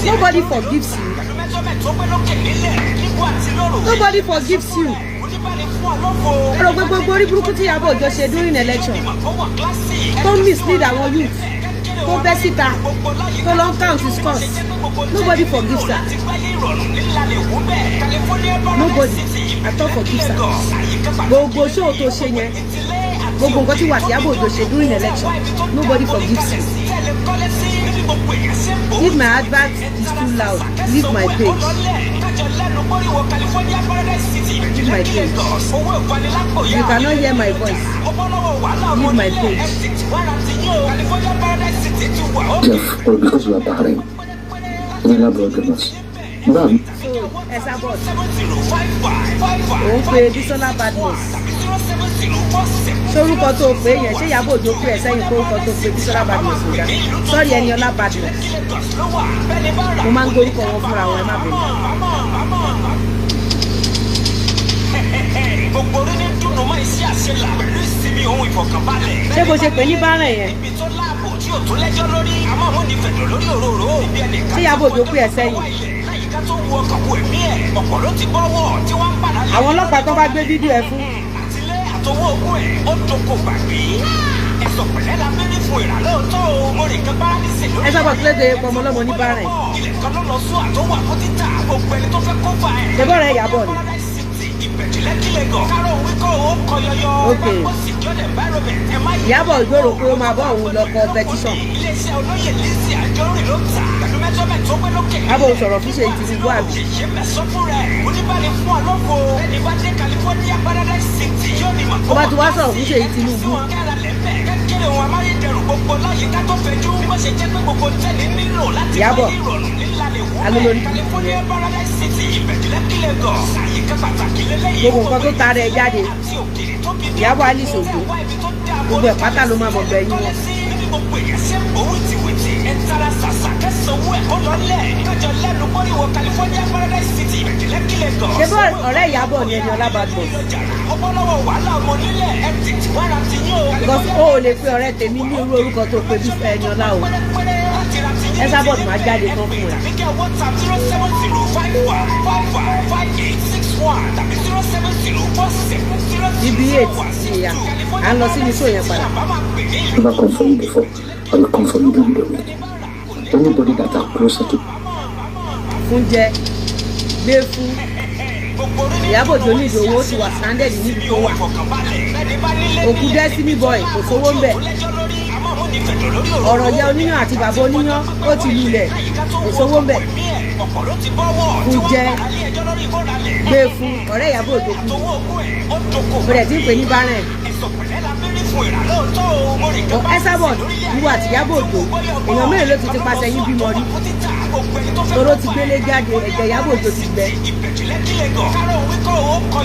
Nobody forgives you. Nobody forgives you. Ẹ rò pé gbogbo orí burúkú tí Ìyábọ̀ Òjó ṣe during election, tó mislead àwọn youth, tó bẹ́ síta, tó lọ ń count his scores, nobody forgives her. Nobody at all forgives her. Gbogbo show tó ṣe yẹn, gbogbo nǹkan tí wà tí Ìyábọ̀ Òjó ṣe during election, nobody forgives you. If my advert is too loud, leave my page. Leave my page. If you cannot hear my voice, leave my page. Jeff, or because you are Bahrain. Eniola Badmus. Bam. So Esabod, òun pe Bisola Badmus, sórúkọ tó o pè yẹn, ṣé Ìyábọ̀ Òjó pè ẹ́ sẹ́yìn kó orúkọ tó o pè Bisola Badmus ò dá? Sọ́ọ̀rì, Ẹniọlá Badmus. Mo máa ń gbórúkọ wọn fúnra wọn, ẹ má bẹ̀rẹ̀. Gbogbo orí ní dùnú mọ́ iṣẹ́ àṣelà pẹ̀lú ìsinmi ohun ìfọ̀kànbalẹ̀. Ṣé bó ṣe pè ní bárẹ̀ yẹn? Ibi tó láàbò tí ò tó lẹ́jọ́ lórí. Àmọ́ àwọn onífẹ̀dọ̀ lórí òróró. Ibi ẹnìkan Ṣé Ìyábọ̀ Òjó pè ẹ́ sẹ́yìn? Àwọn ọlọ́pàá tó bá gbé fídíò ẹ fún. Àtọwọ́ ogún ẹ̀ ó doko gbàgbé. Ẹ̀sọ̀ pẹ̀lẹ́ la fi rí fún ìrà lóòótọ́ o. Mo rìn kan paradise lórí. Ẹ sábà kílẹ̀ dé pọmọ ọlọ́mọ ní bárẹ̀. Ilẹ̀ kan ló lọ sún àtọwọ́ àfọ́títà. Gbogbo ẹni tó fẹ́ kó fa ẹ̀. Ṣé bọ́ọ̀rẹ́ Ìyábọ̀ ni? Paradise City, Ìbẹ̀jùlẹ̀ kílẹ̀gàn. Kárọ̀ òwe kọ́ ó kọ yọyọ. Ok. Ó sì kí ọ̀dẹ̀ environment. Ẹ má yẹ. Ìyábọ̀ Òjó rò pé ó máa bá òun lọ kọ petition. Iléeṣẹ́ olóyè Lizzy Anjorin ló ń tà. Pẹ̀lú measurement tó pé lókè. Abo sọ̀rọ̀ fún Ṣèyí Tinubu àbí? Ṣèyí mẹ́sàn fún rẹ̀. Oníbàlẹ̀ fún ọlọ́fọ̀. Ẹni bá dé California Paradise City yóò ní mọ̀. Tó bá ti wá sọ̀rọ̀ fún Ṣèyí Tinubu. Kékeré wọn amáyédẹrùn gbogbo láyìíká tó fẹjú. Bó ṣe jẹ́ pé gbogbo tẹ́lẹ̀ nílò láti Ìyábọ̀. wáyé ìrọ̀rùn nílá lè wú bẹ́ẹ̀. Alólórí California Paradise City, Ìbẹ̀jùlẹ́kì Lagos. Àyíká pàtàkì lélẹ́yìí. Gbogbo nǹkan tó tara ẹ jáde. Àti òkèèrè tó bí dé. Ìyábọ̀ Alice Òjó. Gbogbo ẹ̀ pátá ló máa mọ̀ gbẹ̀yìn wọn. Níbi gbogbo èèyàn ṣe ń bò wìtìwìtì. Ẹ tara ṣàṣà kẹsàn-án ẹ̀ kó lọ́lẹ̀. Kájọ lẹ́nu mọ́ríwọ̀ California Paradise City, Ìbẹ̀jùlẹ́kì Lagos. Ṣé bọ́ ọ̀rẹ́ Ìyábọ̀ ni ẹni Ọlábàgbọ̀? Ọbọ̀lọ́wọ́ wàhálà ọmọ onílẹ̀ ẹ tètè wára ti yín o. Because o ò lè pe ọ̀rẹ́ tèmi ní irú orúkọ tó pe bí ẹni ọlá o. Ẹ sábọ̀ máa jáde tán fún ẹ. Tàbí kẹ́ WhatsApp 07051555861 tàbí 0704700 Ibi eight ìyá à ń lọ sínú show yẹn padà. Never come for you before. I will come for you during the week. Anybody that are closer to Fún jẹ gbé fún Ìyábọ̀ Òjó ní ìdòwò, ó ti wà stranded níbi tó wà. Òkú Destiny Boy, kò sówó ń bẹ̀. Ọ̀rọ̀ ìyá oníyàn àti bàbá oníyàn, ó ti lulẹ̀, kò sówó ń bẹ̀. Fún jẹ gbé fún ọ̀rẹ́ Ìyábọ̀ Òjó kú. Mo dẹ̀ ti ń pè ní bárẹ̀. Esabod, ìwọ àti Ìyábọ̀ Òjó, èèyàn mélòó ló ti ti paṣẹ yín bímọ rí? Toró ti gbélé jáde, ẹ̀jẹ̀ Ìyábọ̀ Òjó ti gbẹ.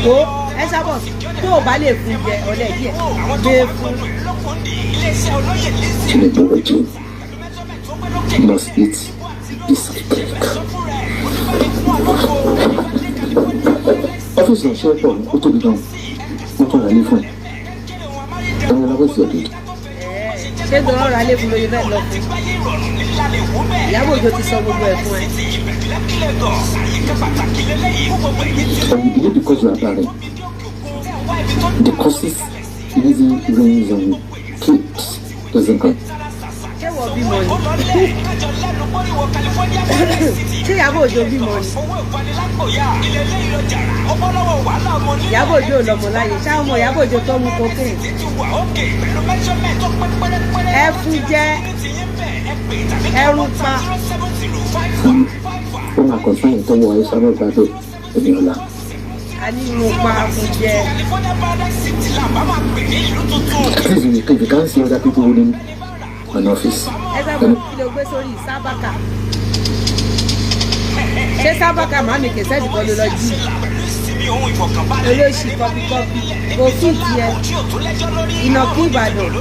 Tó Esabod tó o bá lè fún jẹ ọ̀lẹ́ díẹ̀ gbé fún. Tinubu regime must eat this cake. Ọ́fíìsì ọ̀ṣẹ́ pọ̀, ó tóbi gan. Wọ́n tún rà ní fún ẹ̀. Ẹ̀rọ lọ́wọ́ sí ọ̀dọ̀. Ṣé gbọ́dọ̀ ra lé fún lóye fẹ́ lọ fún Ìyábọ̀ Òjó ti sọ gbogbo ẹ̀ fún ẹ. And you believe because you are barren, the curses Lizzy rains on kids doesn't come. Ṣé wọ́n bímọ ni? Ṣé Ìyábọ̀ Òjó bímọ ni? Ìyábọ̀ Òjó ò lọ́mọ láyé. Ṣáà ọmọ Ìyábọ̀ Òjó tó mú cocaine ẹ fún jẹ́ ẹrù pa. Ó máa kàn sáyẹn tọwọ́ ẹ sábà gbàgbé ẹni ọ̀la. A ní irun pa fún jẹ́. At least if you can't see other people holding an office. Ẹ sábà kí ló gbé sórí sábàkà? Ṣé sábàkà màmí kẹsẹ́ẹ̀tì kan ló lọ jí? Olóṣì kọpikọpi kò fi tiẹ̀ ìnàkú Ìbàdàn.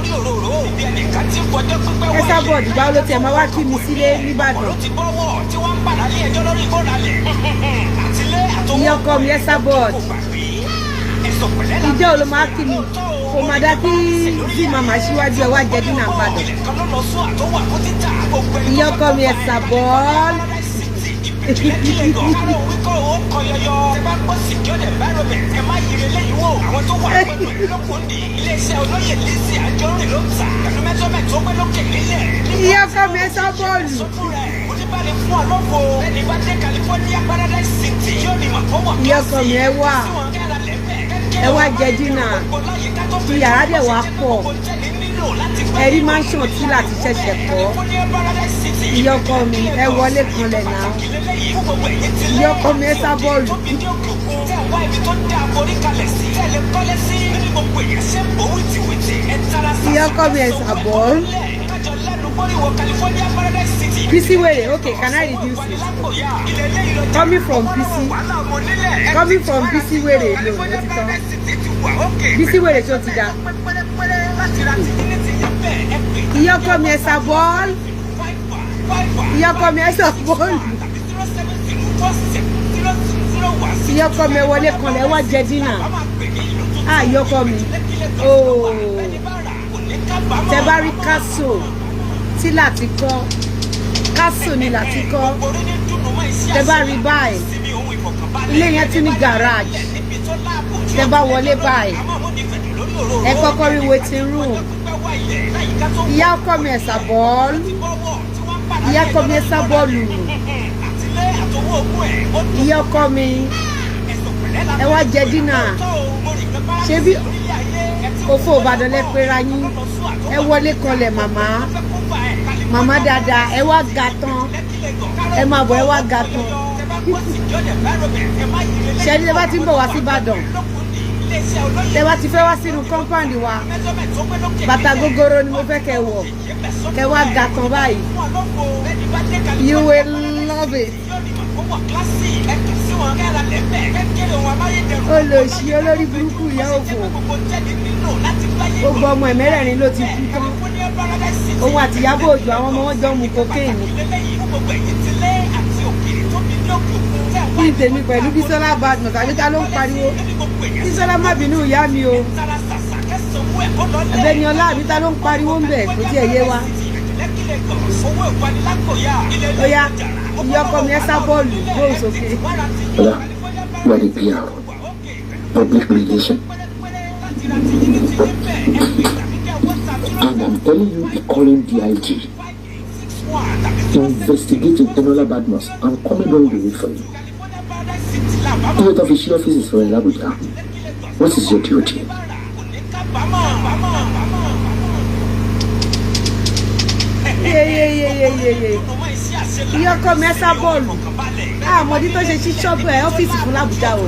Ẹ sábọ̀ ìgbà wo ló tiẹ̀ máa wá kí mi sílé nìbàdàn? Ìyẹn ọkọ mi, ẹ sábọ̀ ìjọ wo ló máa kí mi? Kò má dá kí bí màmá síwájú ẹ wá jẹ dínà Ìbàdàn. Ìyẹn ọkọ mi, ẹ sábọ̀. Ìyá ọkọ mi, ẹ sá bọ́ọ̀lù. Ìyá ọkọ mi, ẹ wá, ẹ wá jẹ dínà tí yàrá dẹ̀ wá pọ̀. Ẹ rí mansion tí láti ṣẹ̀ṣẹ̀ kọ́. Ìyá ọkọ mi, ẹ wọlé kanlẹ̀ náà. Ìyá ọkọ mi, ẹ sá bọ́ọ̀lù. Ìyá ọkọ mi, ẹ sá bọ́ọ̀lù. Bisi wèrè, okay, can I reduce it? Coming from Bisi, coming from Bisi wèrè ló ó ti tán. Bisi wèrè tó ti da. Ìyá ọkọ mi, ẹ sá bọ́ọ̀lù. Ìyá ọkọ mi, ẹ sá bọ́ọ̀lù. Ìyá ọkọ mi, ẹ wọlé kanlẹ̀, ẹ wá jẹ dínà. Ah, ìyá ọkọ mi, ooo, tẹ bá rí kásò tí láti kọ́, kásò ni láti kọ́. Tẹ bá rí báyìí, ilé yẹn tún ní garage. Tẹ bá wọlé báyìí, ẹ kọ́kọ́ rí waiting room. Ìyá ọkọ mi, ẹ̀sà bọ́ọ̀lù. Ìyá ọkọ mi, ẹ̀sà bọ́ọ̀lù. Ìyá ọkọ mi, ẹ wá jẹ dinner. Ṣé bí òfò Ìbàdàn lẹ pera yín? Ẹ wọlé kanlẹ̀, màmá, màmá dáadáa. Ẹ wá ga tán, ẹ máa bọ̀, ẹ wá ga tán. Ṣẹ́ni ẹ bá ti ń bọ̀ wá sí Ìbàdàn, tẹ bá ti fẹ́ wá sínú compound wa, bàtà gogoro ni mo fẹ́ kẹ́ wọ̀, kẹ́ wá ga tán báyìí. You will love it. Olòṣì, olórí burúkú, ìyá òfò. Gbogbo ọmọ ẹ̀ mẹ́rẹ̀ẹ̀rin ló ti kú tán. Òun àti Ìyábọ̀ Òjó, àwọn ọmọ wọn jọ mu cocaine. Kí n tèmi pẹ̀lú Bísọ́lá Badmus? Tàbí ta ló ń pariwo? Bísọ́lá, má bínú ìyá mi o. Ẹ̀bẹ̀niọlá, àbí ta ló ń pariwo ń bẹ̀? Kò tiẹ̀ yé wa. Ó yá, ìyá ọkọ mi, ẹ sá bọ́ọ̀lù, gbóhùn sókè. Ola, you are the PR, public relation. And I'm telling you, the current DIG investigating Enola Badmus. I'm coming all the way for you. Ilé tó fi ṣí ọ́fíìsì sọ̀rọ̀ ní Abuja. What is your duty? Yeyeyeyeyeye, ìyá ọkọ mi, ẹ sá bọ́ọ̀lù. Àmọ̀dí tó ṣe sí ṣọ́ọ̀bù ẹ̀, ọ́fíìsì fún l'Àbújá o.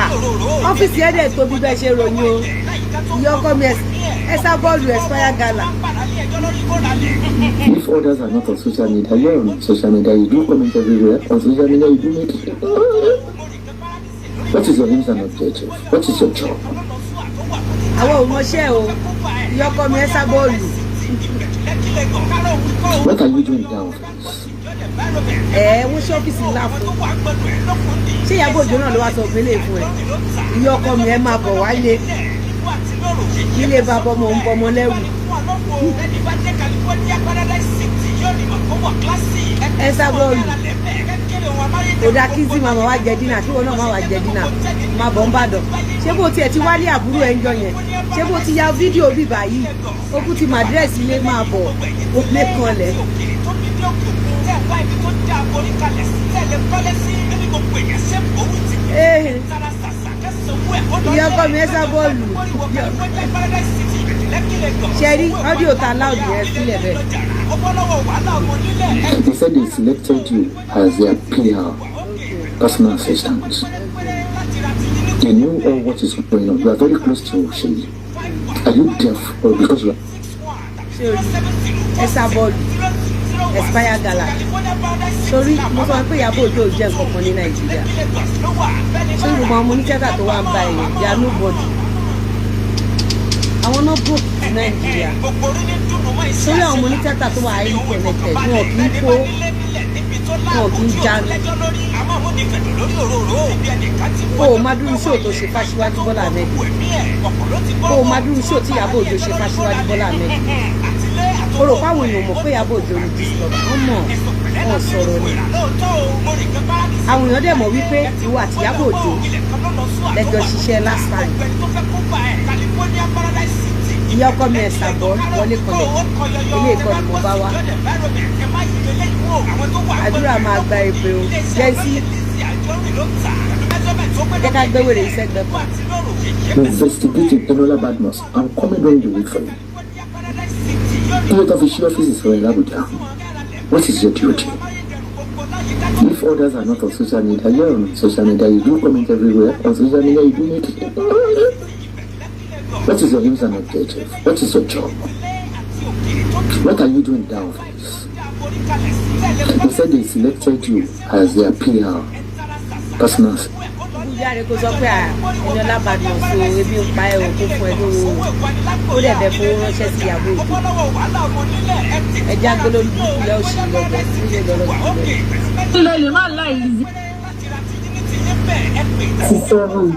Ah, ọ́fíìsì ẹ̀ dẹ̀ tóbi bẹ́ẹ̀ ṣe ròyìn o. Ìyá ọkọ mi, ẹ sá bọ́ọ̀lù, expire gala. If others are not on social media, you're on social media. You do comment everywhere. On social media, you do make. What is your aims and objective? What is your job? Àwọn ò mọṣẹ́ o. Ìyá ọkọ mi, ẹ sá bọ́ọ̀lù. What are you doing in that office? Ẹ wọ́n ṣe ọ́fíìsì ńlá fún. Ṣé Ìyábọ̀ Òjó náà ló wá sọ òfin lè fún ẹ? Ìyá ọkọ mi, ẹ máa bọ̀ wálé nílé bàbá ọmọ ń bọmọ lẹ́rù. Ẹ sá bọ́ọ̀lù, kò dáa kí sí màmá wa jẹ dinner, kí wọn náà má wá jẹ dinner. Má bọ̀ ń bàdàn. Ṣé bó tiẹ̀ ti wálé àbúrò ẹ̀ ń jọ yẹn? Ṣé bó ti ya fídíò bíbà yìí? Ó kú ti màdírẹ́sì ilé. Máa bọ̀, ó lé kanlẹ̀. Ee, ìyá ọkọ mi, ẹ sá bọ́ọ̀lù. Ṣe rí audio ta loud yẹn sílẹ̀ bẹ́ẹ̀. They said they selected you as their PR, personal assistant. They knew all what is going on. You are very close to Sheyi. Are you deaf or because you are Ṣé o rí ẹ sá bọ́ọ̀lù, expire gala? Torí mo sọ pé Ìyábọ̀ Òjó ò jẹ́ nǹkan kan ní Nàìjíríà. Ṣé gbogbo àwọn ọmọ onítíátà tó wà ń bá ẹ̀yìn, they are nobody. Àwọn náà broke ní Nàìjíríà. Sórí àwọn ọmọ onítíátà tó wà highly connected, wọn kì í kó, wọn kì í jánu. Kó o má dúró show tó ṣe fáṣíwájú Bọ́lá Ahmed, kó o má dúró show tí Ìyábọ̀ Òjó ṣe fáṣíwájú Bọ́lá Ahmed. O rò páwọn èèyàn mọ̀ pé Ìyábọ̀ Òjó ni Gistlover? Wọ́n mọ̀, wọ́n sọ̀rọ̀ ni. Àwọn èèyàn dẹ̀ mọ̀ wípé ìwọ àti Ìyábọ̀ Òjó lẹ́jọ́ ṣiṣẹ́ last time. Ìyá ọkọ mi, ẹ̀sà bọ́ wọlé kanlẹ̀. Ilé ìkọ́ ni mo bá wá. Àdúrà máa gba èpè o. Jẹ́sí, jẹ́ ká gbé wèrè iṣẹ́ gbẹ kan. Investigating Enola Badmus? I'm coming all the way for you. Ilé tó fi ṣí ọ́fíìsì sọ̀rọ̀ ní Abuja. What is your duty? If others are not on social media, you're on social media. You do comment everywhere. On social media, you do make. What is your aims and objective? What is your job? What are you doing in that office? They said they selected you as their PR, personal Ìyá rẹ̀ kò sọ pé à Eniola Badmus o, ebi ń pa ẹ̀ o, kó fún ẹ lówó o. Ó dẹ̀ bẹ̀ fowó ránṣẹ́ sí Ìyábọ̀ Òjó. Ẹjẹ́ agbólórí burúkú yá òṣì lọ́gbọ̀n nílé lọ́lọ́gbọ̀n. Ilé lè má láì 7.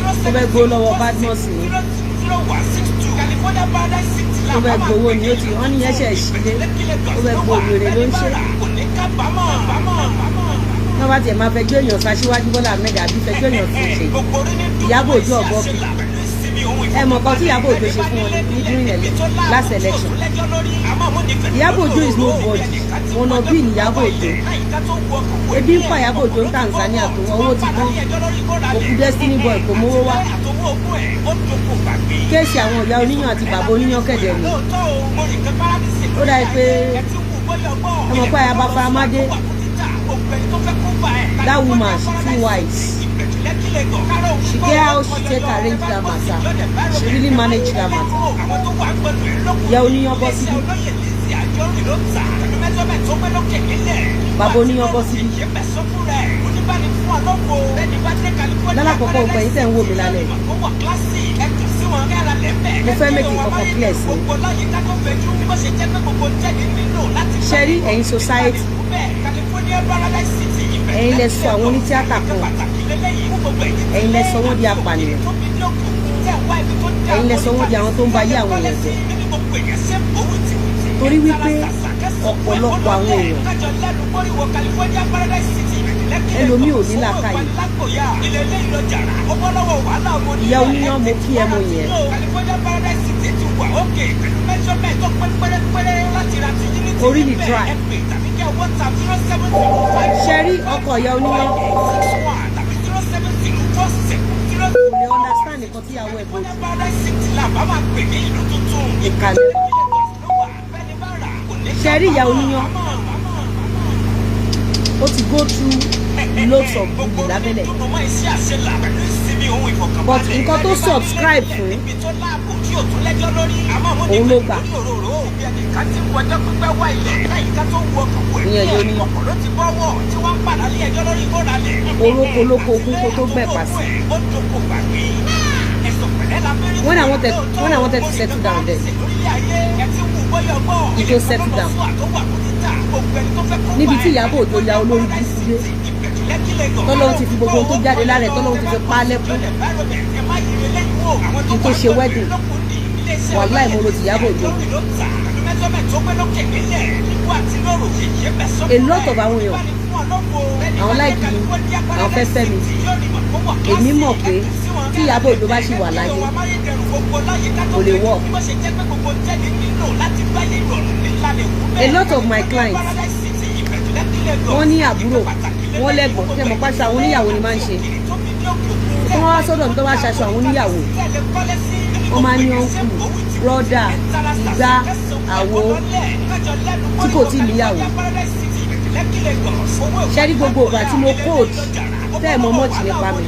Ó fẹ́ gbó lọ́wọ́ Badmus ni. Ó fẹ́ gbowó ni. Ó ti wọ́n ní yẹn ṣe sílé, ó fẹ́ gbowó, wèrè ló ń ṣe. Wọ́n bá tiẹ̀ máa fẹ́ gbé èèyàn ṣaṣíwájú Bọ́lá Ahmed àbí fẹ́ gbé èèyàn sí ṣe Ìyábọ̀ Òjó ọ̀bọ kì. Ẹ mọ̀ kan tí Ìyábọ̀ Òjó ṣe fún wọn ní during last election. Ìyábọ̀ Òjó is nobody, ọ̀nà bíi ní Ìyábọ̀ Òjó. Ebi ń pa Ìyábọ̀ Òjó ní Tanzania, tó owó ti tán, òkú Destiny Boy kò mówó wá. Case àwọn ìyá oníyàn àti bàbá oníyàn kẹ̀dẹ̀ ni. Ó dàbí pé ẹ mọ̀ pé ayaba Faramade, that woman, she too wise. She get how she take arrange that matter. She really manage that matter. Ìyá oníyàn bọ́ síbí, bàbá oníyàn bọ́ síbí. Lálàkọ́kọ́, òpè yín tẹ̀ ń wò mí lálẹ́, mo fẹ́ make nǹkan clear sí ṣe rí. Ẹ̀yin society, ẹ̀yin lẹ sọ àwọn onítíátà kan, ẹ̀yin lẹ sọ wọ́n di apànìyàn, ẹ̀yin lẹ sọ wọ́n di àwọn tó ń ba ayé àwọn èèyàn jẹ́, torí wípé ọ̀pọ̀lọpọ̀ àwọn èèyàn, ẹlòmíì ò ní làákàyè. Ìyá oníyàn, mo kí ẹ, mo yẹn. Orí ni try ṣe rí ọkọ ìyá oníyàn kò lè understand nǹkan tí ìyàwó ẹ̀ bójú ìkàlẹ̀. Ṣe rí ìyá oníyàn, ó ti go through loads of bully lábẹ́lẹ̀, but nǹkan tó subscribe fún òun ló gbà. Ìyẹn yóò ní oróko lóko ogún kó tó gbẹ̀pà sí. When I wanted to settle down there, kí tó settle down níbi tí Ìyábọ̀ Òjó ya olórí burúkú dé, tọ́lọ́hún ti fi gbogbo ohun tó jáde lára ẹ̀, tọ́lọ́hún ti fi pa á lẹ́kún, kí tó ṣe wedding, wàláì, mo ro ti Ìyábọ̀ Òjó. A lot of àwọn èèyàn, àwọn like mi, àwọn fẹ́ fẹ́ mi. Èmi mọ̀ pé tí Ìyábọ̀ Òjó bá ṣì wà láyé, kò lè work. A lot of my clients, wọ́n ní àbúrò, wọ́n lẹ́gbọ̀n tẹ́ mọ̀ pàṣẹ àwọn oníyàwó ni máa ń ṣe tí wọ́n wá sọ́dọ̀ mi. Tó bá ṣaṣọ àwọn oníyàwó, wọ́n máa ní uncle, brother, ìgbà àwo tí kò tí ì níyàwó. Ṣé rí gbogbo ìgbà tí mo code tẹ́ ẹ̀ mọ́ much nípa mi,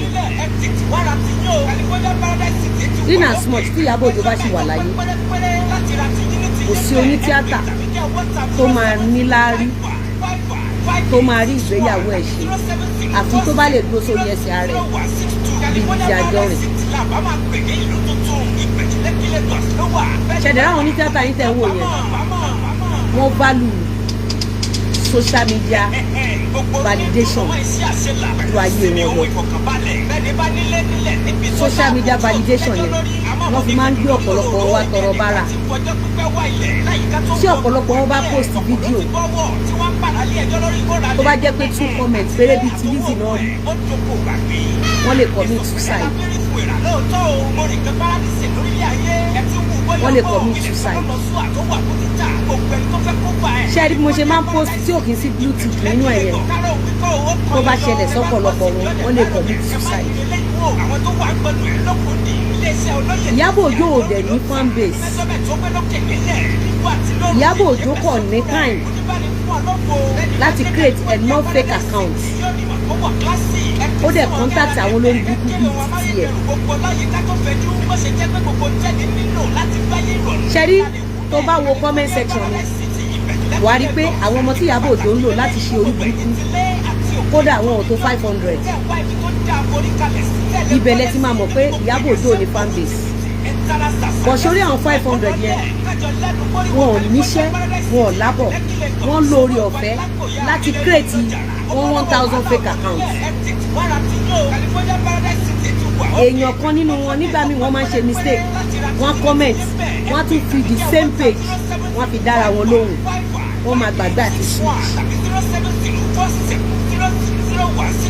in as much tí Ìyábọ̀ Òjó bá ṣì wà láyé, kò sí onítíátà tó máa níláárí, tó máa rí ìgbéyàwó ẹ̀ ṣe, àfi tó bá lè dúró sórí ẹsẹ̀ ara ẹ̀ bíi Lizzy Anjorin. Ṣẹ̀dá àwọn onítíátà yín tẹ̀ ń wò yẹn, wọ́n value social media validation ju ayé wọn lọ. Social media validation yẹn wọ́n fi máa ń gbé ọ̀pọ̀lọpọ̀ wa tọrọ bára. Tí ọ̀pọ̀lọpọ̀ wọn bá post fídíò, tó bá jẹ́ pé two comments péré bíi ti Lizzy náà rí, wọ́n lè commit suicide, wọ́n lè commit suicide. Ṣé rí bí mo ṣe máa ń post tí ò kì í sí blue tick nínú ẹ̀ yẹn, tó bá ṣẹlẹ̀ sọ́pọ̀lọpọ̀ wọn, wọ́n lè commit suicide. Ìyábọ̀ Òjó ò dẹ̀ ní fan base. Ìyábọ̀ Òjó kọ̀ ní time láti create enough fake accounts. Ó dẹ̀ contact àwọn olórí burúkú bíi títí ẹ̀. Ṣe rí, tó bá wo comment section mi, wàá rí pé àwọn ọmọ tí Ìyábọ̀ Òjó ń lò láti ṣe orí burúkú, kódà àwọn ò tó 500. Ibẹ̀ lẹ ti máa mọ̀ pé Ìyábọ̀ Òjó ò ní fan base. Bọ̀ sórí àwọn 500 yẹn, wọn ò níṣẹ́, wọn ò lábọ̀, wọ́n lórí ọ̀fẹ́ láti create 1000 fake accounts. Èèyàn kan nínú wọn, nígbà míì wọ́n máa ń ṣe mistake. Wọ́n comment, wọ́n tún fi the same page, wọ́n fi dára wọn lóhùn. Wọ́n máa gbàgbé àti switch.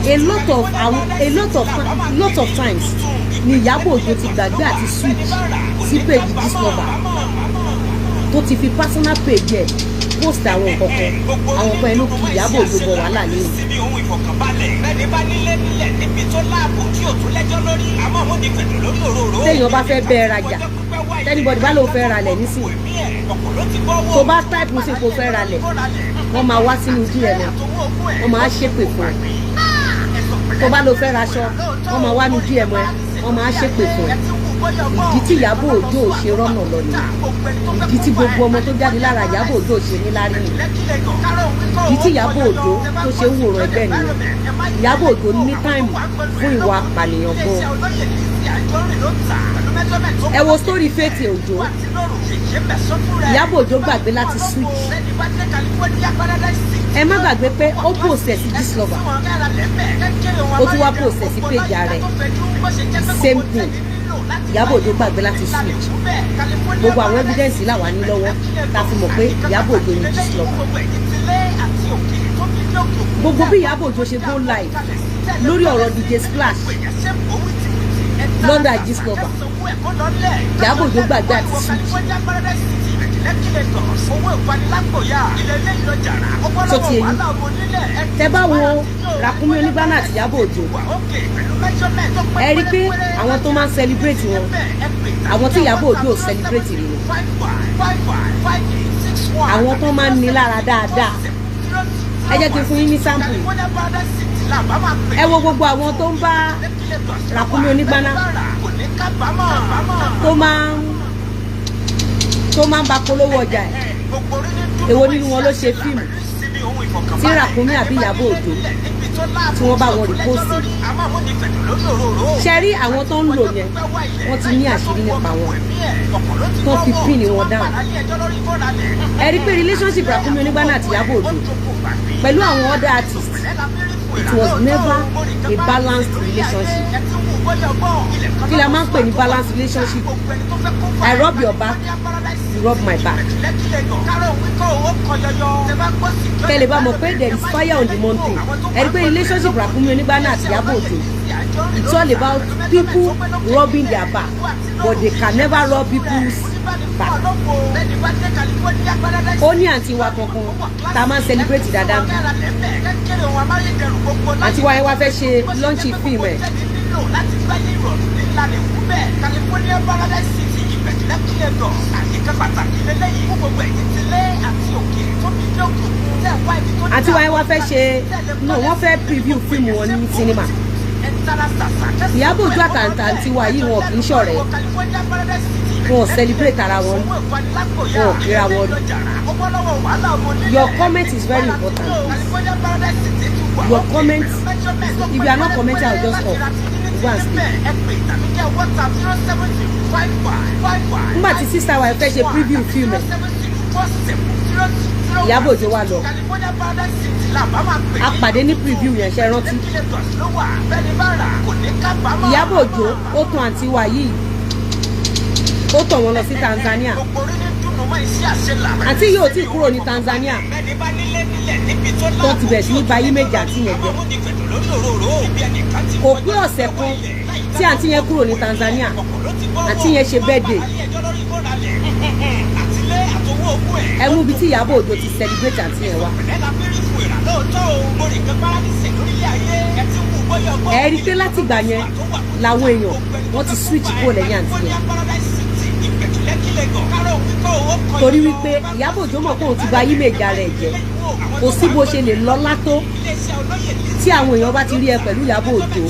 A lot of àwọn a lot of times ni Ìyábọ̀ Òjó ti gbàgbé àti switch sí page Gistlover, tó ti fi personal page ẹ̀ post àwọn nǹkan kan. Àwọn kan ẹnu kì Ìyábọ̀ Òjó bọ̀ wàhálà lẹ́yìn. Síbi ohun ìfọ̀kànbalẹ̀ bẹ́ẹ̀ni bá nílé nílẹ̀ níbi tó láàbò tí ò tún lẹ́jọ́ lórí àmọ́ mo ní fẹ̀dọ̀ lórí òróró. Téèyàn bá fẹ́ bẹ́ẹ̀ rajà, t'anybody bá lóun fẹ́ ralẹ̀ nísìnyí, tó bá type sí kó fẹ́ ralẹ̀, wọ́n máa wá sínú DM ẹ̀, wọ́n máa ṣépè fún ẹ. Tó bá lọ fẹ́ raṣọ, wọ́n máa wá ní DM ẹ, wọ́n máa ṣépè fún ẹ. Ìdí tí Ìyábọ̀ Òjó ò ṣe rọ́nà lọ nìyẹn. Ìdí tí gbogbo ọmọ tó jáde lára Ìyábọ̀ Òjó ò ṣe ní lárí nìyẹn. Ìdí tí Ìyábọ̀ Òjó tó ṣe ń wòran ẹgbẹ́ nìyẹn. Ìyábọ̀ Òjó ní time fún ìwà apànìyàn gan. Ẹ wo story Faith Òjó. Ìyábọ̀ Òjó gbàgbé láti switch. Ẹ má gbàgbé pé ó post ẹ̀ sí Gistlover, ó tún wá post ẹ̀ sí page rẹ̀, the same thing. Ìyábọ̀ Òjó gbàgbé láti switch. Gbogbo àwọn evidence làwa ní lọ́wọ́ tá a fi mọ̀ pé Ìyábọ̀ Òjó ni Gistlover. Gbogbo bí Ìyábọ̀ Òjó ṣe go live lórí ọ̀rọ̀ DJ Splash lọ́dà Gistlover, Ìyábọ̀ Òjó gbàgbé àti switch. Tó ti eyín tẹ bá wo Ràkúnmí Onígbáná àti Ìyábọ̀ Òjó, ẹ rí i pé àwọn tó máa ń celebrate wọn, àwọn tí Ìyábọ̀ Òjó ò celebrate rí ni àwọn tó máa ń ní lára dáadáa. Ẹ jẹ́ kí n fún yín ní sample. Ẹ wo gbogbo àwọn tó ń bá Ràkúnmí Onígbáná, tó máa ń ba polówó ọjà ẹ̀. Èwo nínú wọn ló ṣe fíìmù tí Ràkúnmí àbí Ìyábọ̀ Òjó tí wọ́n bá wọn repost? Ṣe rí àwọn tó ń lò yẹn, wọ́n ti ní àṣírí nípa wọn tó fi pin wọn down. Ẹ rí pé relationship Ràkúnmí Onígbáná àti Ìyábọ̀ Òjó pẹ̀lú àwọn other artists, it was never a balanced relationship. Kí la máa ń pè ní balanced relationship? I rub your back, you rub my back. Kẹ́lẹ̀ bá mọ̀ pé there is fire on the mountain. Ẹ rí pé relationship Ràkúnmí Onígbáná àti Ìyábọ̀ Òjó, it's all about people rubbing their back, but they can never rub people's back. Ó ní àǹtí wa kankan tá a máa ń celebrate dáadáa. Àǹtí wa yẹn wá fẹ́ ṣe launch fíìmù ẹ̀. Láti gbáyé ìrọ̀rùn nílànà ìwúbẹ̀ California Paradise City, Ìbẹ̀jùlẹ́kì, Lagos. Àyíká pàtàkì lélẹ́yìí fún gbogbo ẹ̀yin tí lé àti òkè tó fi dé òkè òkun tẹ̀ wá ibi tó. Àǹtí wa yẹn wá fẹ́ ṣe, no, wọ́n fẹ́ preview fíìmù wọn ní cinema. Ìyábọ̀ Òjó àtàǹtà àǹtí wa yìí, wọn kì í ṣọ̀rẹ́, wọn ò celebrate ara wọn, wọn ò kíra wọn rí. Your comment is very important, please. Your comment, if you are not commenting, I will just off, go and sleep. Nígbà tí sister wa fẹ́ ṣe preview film ẹ̀, Ìyábọ̀ Òjó wá lọ, a pàdé ní preview yẹn. Ṣe rántí? Ìyábọ̀ Òjó ó tún àǹtí wa yìí, ó tọ̀ wọ́n lọ sí Tanzania. Àǹtí yóò tí kúrò ní Tanzania tó ti bẹ̀rẹ̀ sí ní ba image àǹtí yẹn jẹ́. Kò pé ọ̀sẹ̀ kan tí àǹtí yẹn kúrò ní Tanzania, àǹtí yẹn ṣe birthday. Ẹ mú ibi tí Ìyábọ̀ Òjó ti celebrate àǹtí yẹn wá. Ẹ rí i pé látìgbà yẹn làwọn èèyàn wọ́n ti switch kúrò lẹ́yìn àǹtí yẹn, torí wípé Ìyábọ̀ Òjó mọ̀ pé òun ti ba image ara ẹ̀ jẹ́. Kò sí bó ṣe lè lọ́lá tó, tí àwọn èèyàn bá ti rí ẹ pẹ̀lú Ìyábọ̀ Òjó,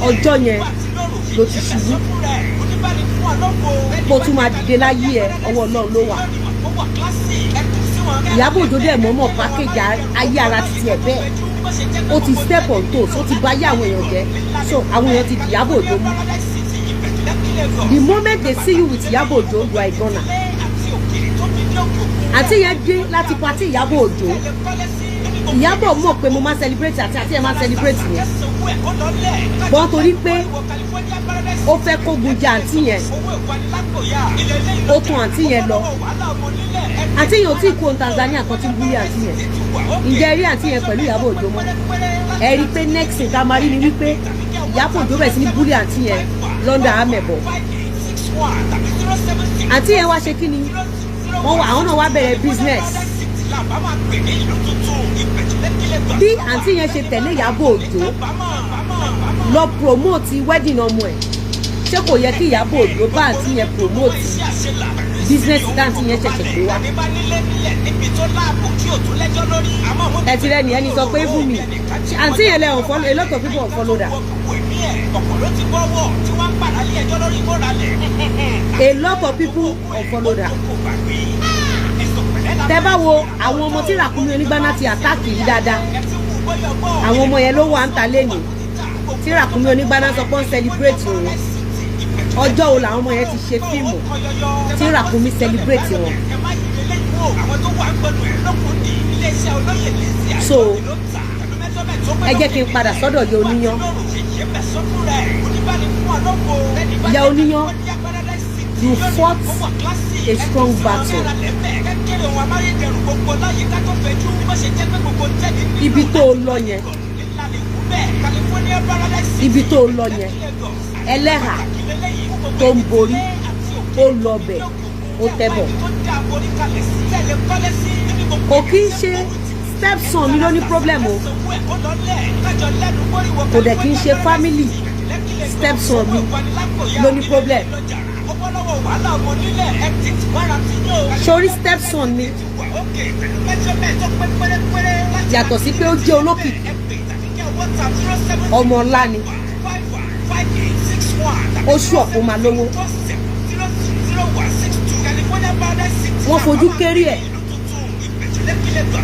ọjọ́ yẹn ló ti ṣubú. Kó tún máa dìde láyé ẹ, ọwọ́ Ọlọ́run ló wà. Ìyábọ̀ Òjó dẹ̀ mọ́mọ́ package ayé ara títí ẹ̀ bẹ́ẹ̀. Ó ti step on toes, ó ti bà ayé àwọn èèyàn jẹ́. So àwọn èèyàn ti di Ìyábọ̀ Òjó mú. The moment they see you with Ìyábọ̀ Òjó, you are a gunner. Àǹtí yẹn dé láti party Ìyábọ̀ Òjó. Ìyábọ̀ mọ̀ pé mo máa celebrate àti ẹ̀ máa celebrate yẹn bọ́n, torí pé Ó fẹ́ kógun ja àǹtí yẹn, ó tún àǹtí yẹn lọ. Àǹtí yẹn ò tí ì kó Tanzania kan tí ń bully àǹtí yẹn. Ǹjẹ́ ẹ rí àǹtí yẹn pẹ̀lú Ìyábọ̀ Òjó mọ́? Ẹ rí i pé next thing tá a máa rí ni wípé Ìyábọ̀ Òjó bẹ̀rẹ̀ sí ní bully àǹtí yẹn London amẹ̀bọ̀. Àǹtí yẹn wá ṣe kí ni wọ́n wá, àwọn náà wá bẹ̀rẹ̀ business. Bí àǹtí yẹn ṣe tẹ̀lé Ìyábọ̀ Òjó lọ promote wedding ọmọ ẹ̀, ṣé kò yẹ kí Ìyábọ̀ Òjó bá àǹtí yẹn promote business táǹtí yẹn ṣẹ̀ṣẹ̀ gbé wá? Ẹ ti rẹ́ni ẹni sọ pé fún mi, àǹtí yẹn lẹ unfollow. A lot of people unfollow that. A lot of people unfollow that. Tẹ bá wo àwọn ọmọ tí Ràkúnmí Onígbáná ti attack yìí dáadáa, àwọn ọmọ yẹn ló wà ń ta lẹ́nìí tí Ràkúnmí Onígbáná sọ pé ó ń celebrate òun. Ọjọ́ wo làwọn ọmọ yẹn ti ṣe fíìmù tí Ràkúnmí celebrate wọn? So ẹ jẹ́ kí n padà sọ́dọ̀ ìyá oníyán. Ìyá oníyán, you fought a strong battle. Ibi tó o lọ yẹn, ibi tó o lọ yẹn, ẹlẹ́hà tó ń borí, ó lọ bẹ̀, ó tẹ́bọ̀. Kò kí ń ṣe stepson mi ló ní problem o, kò dẹ̀ kí ń ṣe family stepson mi ló ní problem. Sórí stepson mi, yàtọ̀ sí pé ó jẹ́ olókìkí, ọmọ ńlá ni, ó ṣù ọ̀pọ̀ máa lówó. Wọ́n fojú kéré ẹ̀,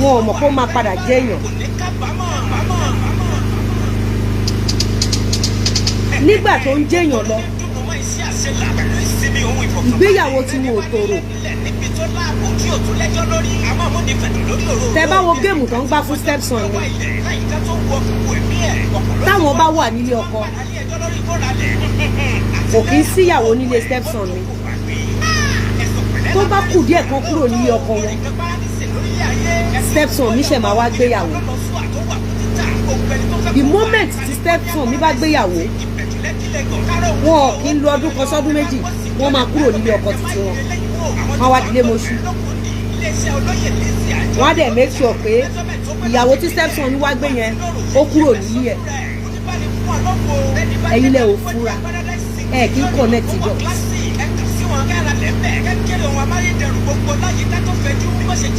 wọn ò mọ̀ kó máa padà jẹ́ èèyàn. Nígbà tó ń jẹ́yàn lọ, ìgbéyàwó tí wọn ò tòrò. Tẹ bá wo game tó ń gbá fún stepson ni, táwọn bá wà nílé ọkọ, kò kí ń síyàwó nílé stepson ni. Tó bá kù díẹ̀ kan kúrò nílé ọkọ wọn, stepson mi ṣẹ̀ máa wá gbéyàwó. The moment tí stepson mi bá gbéyàwó, wọn ò kí ń lo ọdún kan sọ́dún 2, wọ́n máa kúrò nílé ọkọ títí wọn, wọ́n wá dilé mọ́ṣú. Wọ́n á dẹ̀ make sure pé ìyàwó tí stepson mi wá gbé yẹn, ó kúrò nílé ẹ̀. Ẹ̀yin lẹ ò fura, ẹ̀ kí ń connect dots.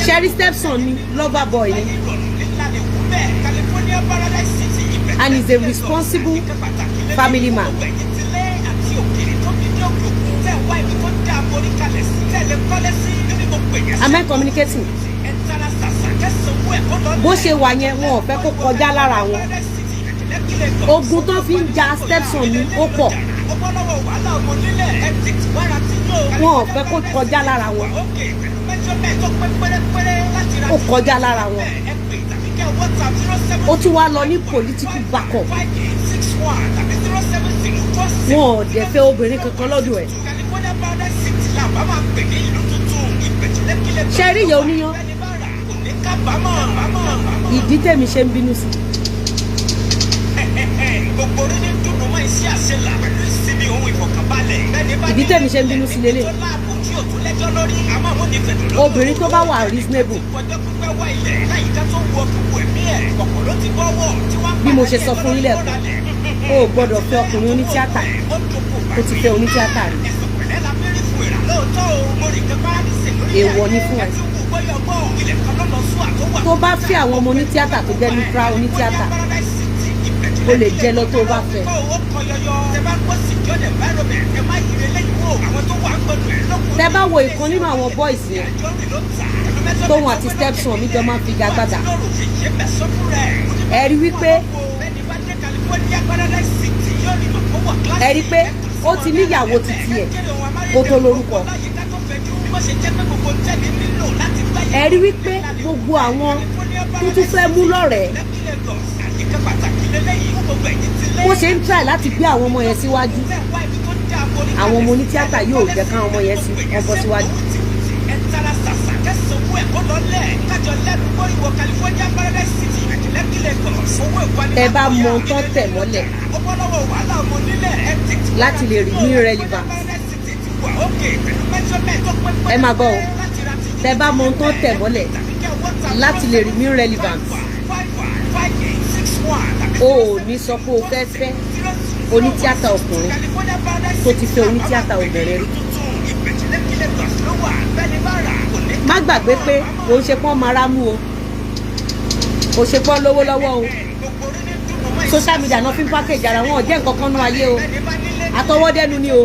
Sherry, stepson ni lover boy ni and is a responsible family man. Am I communicating? Bó ṣe wà yẹn, wọn ò fẹ́ kó kọjá lára wọn. Ogun tó fi ń ja stepson ni ó pọ̀, wọn ò fẹ́ kó kọjá lára wọn. Ó kọjá lára wọn, ó tún wá lọ ní political backup. Wọn ò dẹ̀ fẹ́ obìnrin kankan lọ́dọ̀ ẹ̀. Ṣe rí ìyá oníyán, ìdí tèmi ṣe ń bínú sí. Ìdí tèmi ṣe ń bínú sí lélẹ̀, obìnrin tó bá wà reasonable, bí mo ṣe sọ fún yín lẹ́ẹ̀kan, o ò gbọ́dọ̀ fẹ́ ọkùnrin onítíátà ó ti fẹ́ onítíátà rí. Èèwọ̀ ni fún ẹ. Tó bá fẹ́ àwọn ọmọ onítíátà tó jẹ́ nípa onítíátà, o lè jẹ lọ tó bá fẹ́. Tẹ bá wo ìkan nínú àwọn boys yẹn tóun àti stepson mi jọ máa ń figagbága, ẹ rí wípé, ẹ rí pé ó ti níyàwó títí ẹ̀ kó tó lórúkọ. Ẹ rí wípé gbogbo àwọn tó tún fẹ́ mú lọ́rẹ̀ẹ́, bó ṣe ń try láti gbé àwọn ọmọ yẹn síwájú. Àwọn ọmọ onítíátà yóò jẹ́ káwọn ọmọ yẹn sí wọn bọ́ síwájú. Ẹ tara ṣàṣà kẹsàn-án ẹ̀kọ́ lọ́lẹ̀ kájọ lẹ́nu gbóríwọ California Paradise City, Lẹ́kí, Lagos. Owó ìwádìí Tẹ bá mọ ohun tó tẹ̀ mọ́lẹ̀ ó bọ́ lọ́wọ́ wàhálà ọmọ onílẹ̀ ẹ tètè láti lè remain relevant. Ẹ máa gbọ́ o, tẹ bá mọ ohun tó tẹ̀ mọ́lẹ̀ láti lè remain relevant, o ò ní sọ pé o fẹ́ fẹ́ onítíátà ọkùnrin tó ti fẹ́ onítíátà obìnrin rí. Má gbàgbé pé kò ń ṣe pọ́n mara mú o, kò ṣe pọ́n lówó lọ́wọ́ o. Social media náà fi ń package ara wọn, ò jẹ́ nǹkan kan nú ayé o, àtọwọ́dẹ́nu ni o.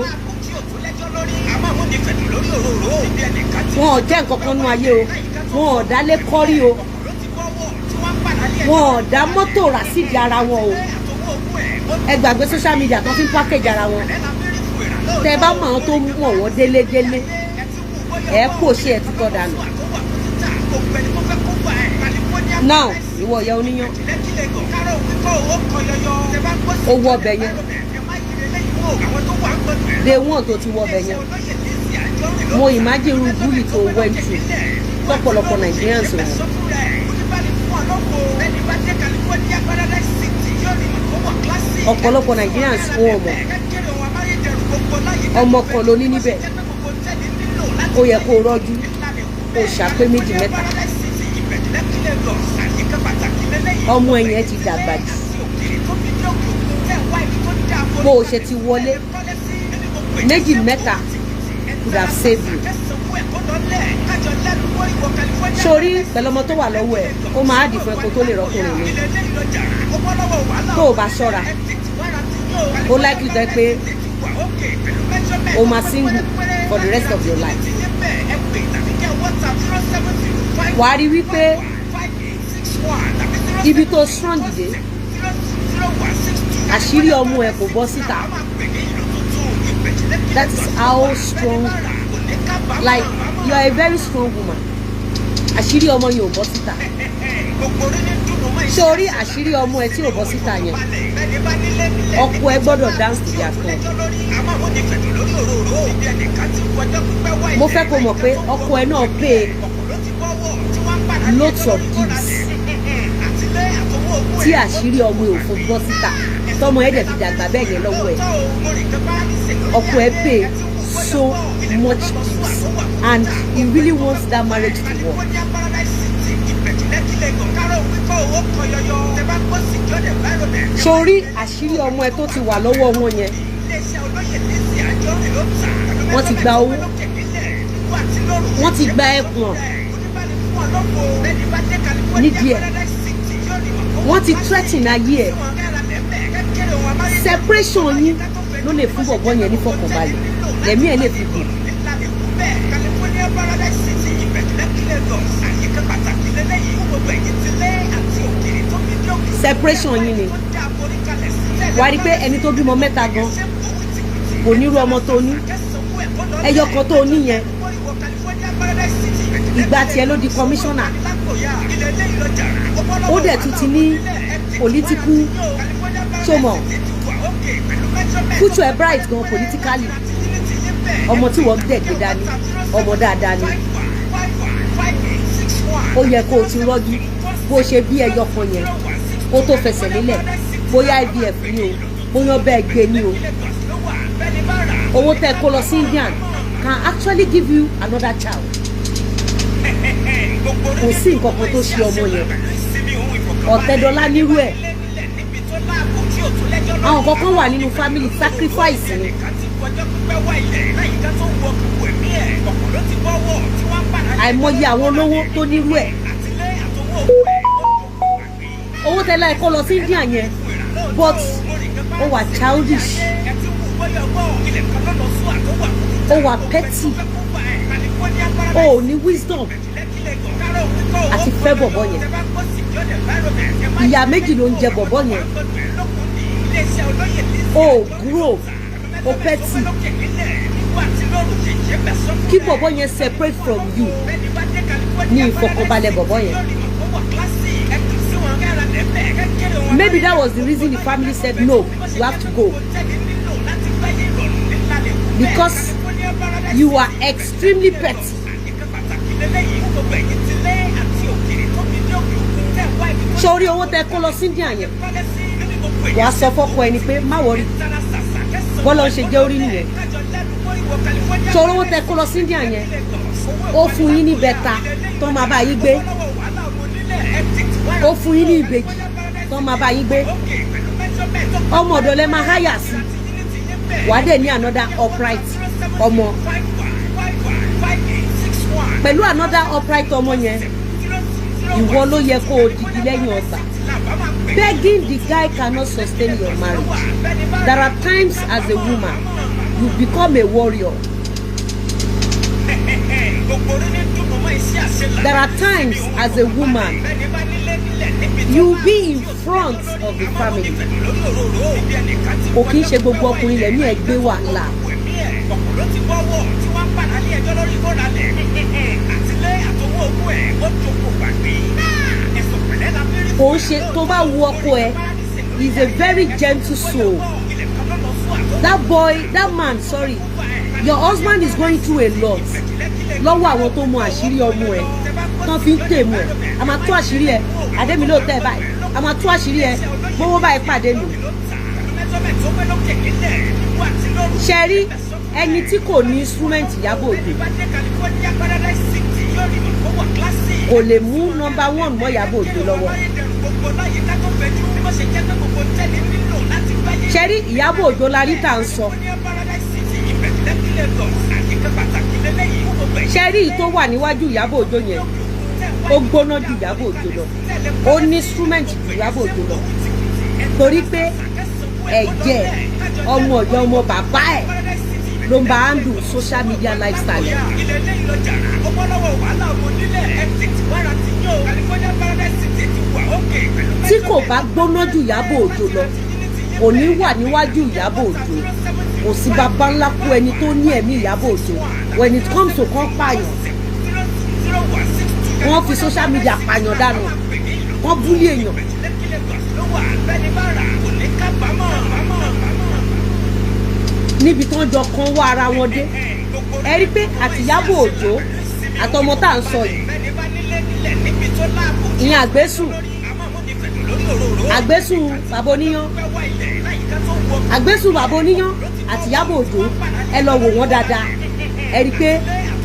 Wọn ò jẹ́ nǹkan kan nú ayé o, wọn ò dálé kọ́rí o, wọn ò dá mọ́tò rà sídìí ara wọn o. Ẹ gbàgbé social media tó fi ń package ara wọn. Tẹ bá mọ àwọn tó mọ̀ wọ́n délédélé, ẹ kò ṣe ẹ tutọ́ dànù. Now, ìwọ ìyá oníyàn, ó wọ ọbẹ̀ yẹn. Day one tó ti wọ ọbẹ̀ yẹn, mo imagine irú bully tó went through tọ́pọ̀lọpọ̀ Nigerians ò mọ̀. Ọ̀pọ̀lọpọ̀ Nigerians wọn ò mọ̀. Ọmọ kan ló ní níbẹ̀, ó yẹ kó rọ́jú kó ṣàpé méjì mẹ́ta. Ọmọ ẹ̀yẹn ti dàgbà jù. Bó o ṣe ti wọlé, méjì mẹ́ta could have saved you. Sórí pẹ̀lú ọmọ tó wà lọ́wọ́ ẹ̀, ó máa dì fún ẹ kó tó lè rọ́kùnrin mi. Tó o bá ṣọ́ra, ó likely jẹ́ pé o máa single for the rest of your life. Wàá rí wípé ibi tó strong dé, àṣírí ọmọ ẹ kò bọ́ síta. That is how strong, like, you are a very strong woman. Àṣírí ọmọ yẹn ò bọ́ síta. Ṣé o rí àṣírí ọmọ ẹ tí ò bọ́ síta yẹn? Ọkọ ẹ gbọ́dọ̀ dance to their tune. Mo fẹ́ kó mọ̀ pé ọkọ ẹ náà pay lots of dues tí àṣírí ọmọ ẹ ò fún bọ́ síta, tọmọ ẹ dẹ̀ fi dàgbà bẹ́ẹ̀ yẹn lọ́wọ́ ẹ. Ọkọ ẹ pay so much dues and he really wants that marriage to work. Sórí àṣírí ọmọ ẹ tó ti wà lọ́wọ́ wọn yẹn, wọ́n ti gba owó, wọ́n ti gba ẹkùn nídìí ẹ̀, wọ́n ti threaten ayé ẹ̀. Separation yín ló lè fún bọ̀bọ̀ yẹn ní fọkànbalẹ̀, lẹ́mí ẹ̀ lè fi gùn. Separation yín ni. Wàá rí i pé ẹni tó bímọ mẹ́ta gan kò nírú ọmọ tó ní, ẹyọ kan tó ní yẹn. Ìgbà tiẹ̀ ló di commissioner, ó dẹ̀ tún ti ní political ṣọmọ future ẹ̀ bright gan politically. Ọmọ tí wọ́n dẹ̀ gbé dání, ọmọ dáadáa ni. Ó yẹ kó o ti rọ́jú bó ṣe bí ẹyọ kan yẹn kó tó fẹsẹ̀ lélẹ̀, bóyá IVF ni o, bóyá bẹ́ẹ̀ gbé ni o. Owó tẹ́ kó lọ sí Indian can actually give you another child. Kò sí nǹkan kan tó ṣe ọmọ yẹn. Ọ̀tẹ́dọ́lá nírú ẹ̀. Àwọn kankan wà nínú family, sacrifice ni. Àìmọye àwọn olówó tó nírú ẹ̀. Owó tẹ́lá ẹ̀ kó lọ sí India yẹn, but ó wà childish, ó wà petty, ó ò ní wisdom àti fẹ́ bọ̀bọ̀ yẹn. Ìyá méjì ló ń jẹ bọ̀bọ̀ yẹn. Ó grow, ó petty. Kí bọ̀bọ̀ yẹn separate from you ní ìfọ̀kànbalẹ̀ bọ̀bọ̀ yẹn. Maybe that was the reason the family said, "No, you have to go." Because you are extremely petty. Ṣé orí owó tẹ kó lọ sí India yẹn, wàá sọ fọ́kọ ẹni pé má worry, bọ́lá ń ṣe jẹ́ orí nìyẹn. Ṣé orí owó tẹ kó lọ sí India yẹn, ó fún yín ní bẹ́ta tó máa bá yín gbé, ó fún yín ní ìbejì tó máa bá yín gbé, ọmọ ọ̀dọ̀ lẹ máa háyà sí, wàá dẹ̀ ní another upright ọmọ. Pẹ̀lú another upright ọmọ yẹn, ìwọ ló yẹ kó o dìdí lẹ́yìn ọgbà. Begging the guy cannot sustain your marriage. There are times as a woman you become a warrior. There are times as a woman you be in front of the family. Kò kí ń ṣe gbogbo ọkùnrin lẹ́mí ẹ̀ gbé wàhálà. Ló ti wọ́wọ́ tí wọ́n ń padà lé ẹjọ́ lórí ìkóralẹ̀ àtìlé àtọwọ́ ogún ẹ̀ ó jókòó gbàgbé ẹ̀sùn pẹ̀lẹ́ la fi rí. Kò ń ṣe tó bá wu ọkọ ẹ is a very gentle soul. That boy, that man, sorry, your husband is going through a lot lọ́wọ́ àwọn tó mọ àṣírí ọmọ ẹ tán fi ń tèmú ẹ. A máa tú àṣírí ẹ, àdémi ló tẹ báyìí, a máa tú àṣírí ẹ, gbówó báyìí pàdé mi. Ṣe rí ẹni tí kò ní instrument, Ìyábọ̀ Òjó kò lè mú number one mọ́ Ìyábọ̀ Òjó lọ́wọ́. Ṣe rí Ìyábọ̀ Òjó la rí tá à ń sọ. Ṣe rí i tó wà níwájú Ìyábọ̀ Òjó yẹn, ó gbóná ju Ìyábọ̀ Òjó lọ, ó ní instrument ju Ìyábọ̀ Òjó lọ, torí pé ẹ̀jẹ̀ ọmọ ọ̀yọ́ ọmọ bàbá ẹ̀ ló ń bá handle social media lifestyle. Tí kò bá gbóná ju Ìyábọ̀ Òjó lọ, kò ní wà níwájú Ìyábọ̀ Òjó. Kò sí bàbá ńlá kú ẹni tó ní ẹ̀mí Ìyábọ̀ Òjó when it comes to kán pààyàn, wọ́n fi social media pààyàn dànù, wọ́n bully èèyàn. Níbi tí wọ́n jọ kan wá ara wọn dé, ẹ rí pé àti Ìyábọ̀ Òjó àtọmọ tá à ń sọ yìí, ìyẹn àgbésùn, àgbésùn bàbá oníyán, àgbésùn bàbá oníyán àti Ìyábọ̀ Òjó, ẹ lọ wò wọ́n dáadáa. Ẹ rí i pé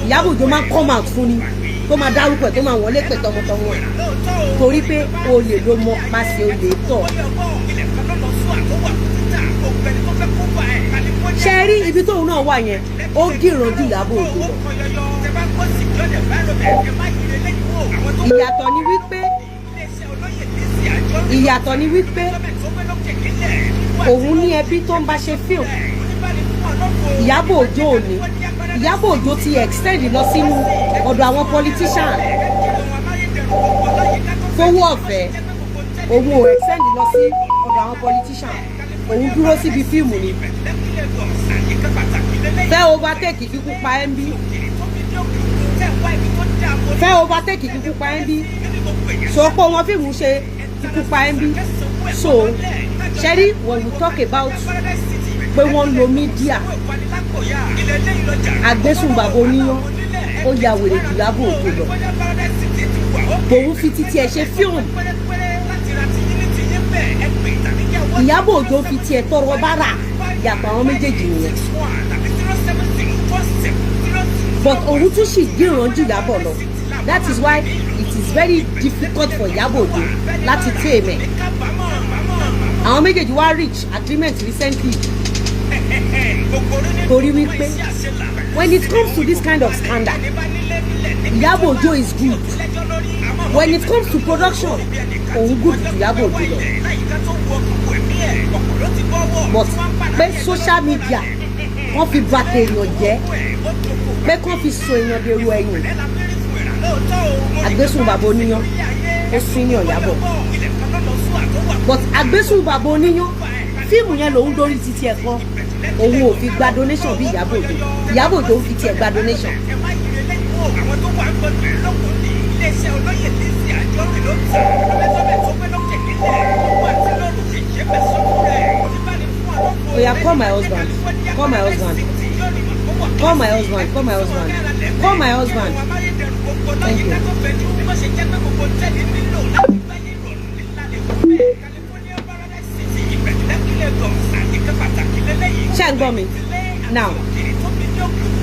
Ìyábọ̀ Òjó máa ń come out fún ni, tó máa dárúkọ ẹ̀, tó máa wọlé pẹ̀ tọmọtọmọ ẹ̀, torí pé olè ló mọ pàṣẹ olè tọ̀. Ṣe rí ibi tóun náà wà yẹn, ó gìràn ju Ìyábọ̀ Òjó lọ. Ìyàtọ̀ ni wípé, ìyàtọ̀ ni wípé òun ní ẹbí tó ń bá ṣe fíìmù. Ìyábọ̀ Òjó ò ní. Ìyábọ̀ Òjó ti extend lọ sínú ọ̀dọ̀ àwọn politician fowó ọ̀fẹ́. Òun ò extend lọ sí ọ̀dọ̀ àwọn politician, òun dúró síbi fíìmù ni. Fẹ́ overtake kíkú pa ẹ́ ń bí, fẹ́ overtake kíkú pa ẹ́ ń bí, sọ pé wọn fíìmù ṣe kíkú pa ẹ́ ń bí. So ṣẹ́rí, when we talk about pé wọ́n ń lo media, àgbésùn bàbá oníyán ó ya wèrè jù Ìyábọ̀ Òjó lọ. Òun fi títí ẹ ṣe fíìmù, Ìyábọ̀ Òjó fi tiẹ̀ tọrọ bára. Ìyàtọ̀ àwọn méjèèjì nìyẹn, but òun tún sì gíran ju Ìyábọ̀ lọ. That is why it is very difficult for Ìyábọ̀ Òjó láti tame ẹ̀. Àwọn méjèèjì wá reach agreement recently, torí wípé when it comes to this kind of scandal, Ìyábọ̀ Òjó is good. When it comes to production, òun good ju Ìyábọ̀ Òjó lọ, but pé social media wọ́n fi bà tèèyàn jẹ́, pé kán fi sọ èèyàn dèrò ẹ̀yìn, àgbésùn bàbá oníyán ó sún ní Ìyábọ̀. But àgbésùn bàbá oníyán, fíìmù yẹn lòún dórí títí ẹ̀ kan, òun ò fi gba donation bí Ìyábọ̀ Òjó. Ìyábọ̀ Òjó ń fi tiẹ̀ gba donation. Oya, call my husband, call my husband. Call my husband, call my husband, call my husband. Thank you. Ṣé ń gbọ́ mi now?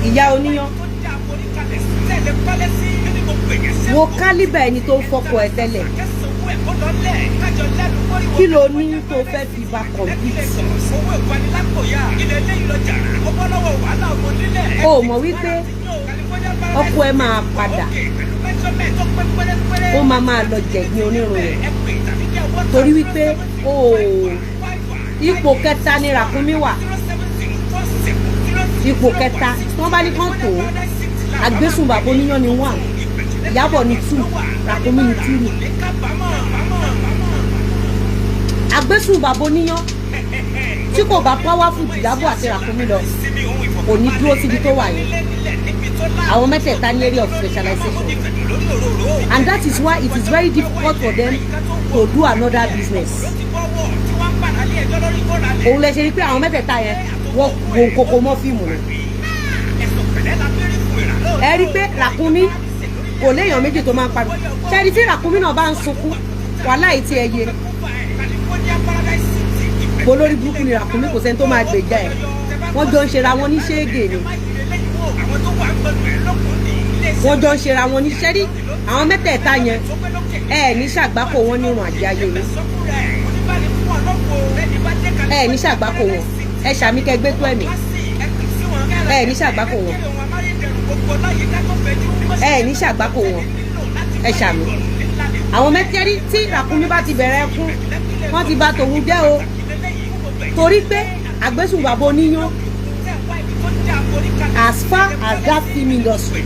Ìyá oníyán, wo caliber ẹni tó ń fọkọ ẹ tẹ́lẹ̀. Kí ló ní tó fẹ́ fi bá compete? O mọ̀ wípé ọkọ ẹ máa padà, ó máa máa lọ jẹ̀gbin onírun rẹ̀, torí wípé o ipò kẹta ni ràkúnmí wà. Ipò kẹta tí wọ́n bá ní kán tó àgbésùn bàbá oníyàn ni one, Ìyábọ̀ ni two, ràkúnmí ni three. Àgbésùn bàbá oníyàn tí kò bá powerful jù Ìyábọ̀ àti ràkúnmí lọ, kò ní dúró síbi tó wà yẹn. Àwọn mẹ́tẹ̀ẹ̀ta ní area of specialization, and that is why it is very difficult for them to do another business. Òun lè ṣe rí pé àwọn mẹ́tẹ̀ẹ̀ta yẹn, wọ́n gbòǹkókò mọ́ fíìmù ni. Ẹ rí i pé ràkúnmí kò léèyàn méjì tó máa ń pariwo. Ṣẹ́ni tí ràkúnmí náà bá ń sunkún, wàhálà yìí tí ẹ yé bolórí burúkú ni ràkúnmí, kò sẹ́ni tó máa gbèjà ẹ̀. Wọ́n jọ ń ṣera wọn ní ṣéègè ni, wọ́n jọ ń ṣera wọn ní ṣẹ́rí. Àwọn mẹ́tẹ̀ẹ̀ta yẹn, ẹ ní ṣàgbákò wọn nírun àjẹ ayé yín. Ẹ ní ṣàgbákò wọn. Ẹ ṣàmì kẹgbẹ́ tó ẹ̀mí. Ẹ ní ṣàgbákò wọn, ẹ ní ṣàgbákò wọn. Ẹ ṣàmì. Àwọn mẹ́tẹ́rí tí ràkúnmí bá ti bẹ̀rẹ̀ ẹkún, wọ́n ti bà tòun jẹ́ o, torí pé àgbésùn bàbá oníyán, as far as that film industry,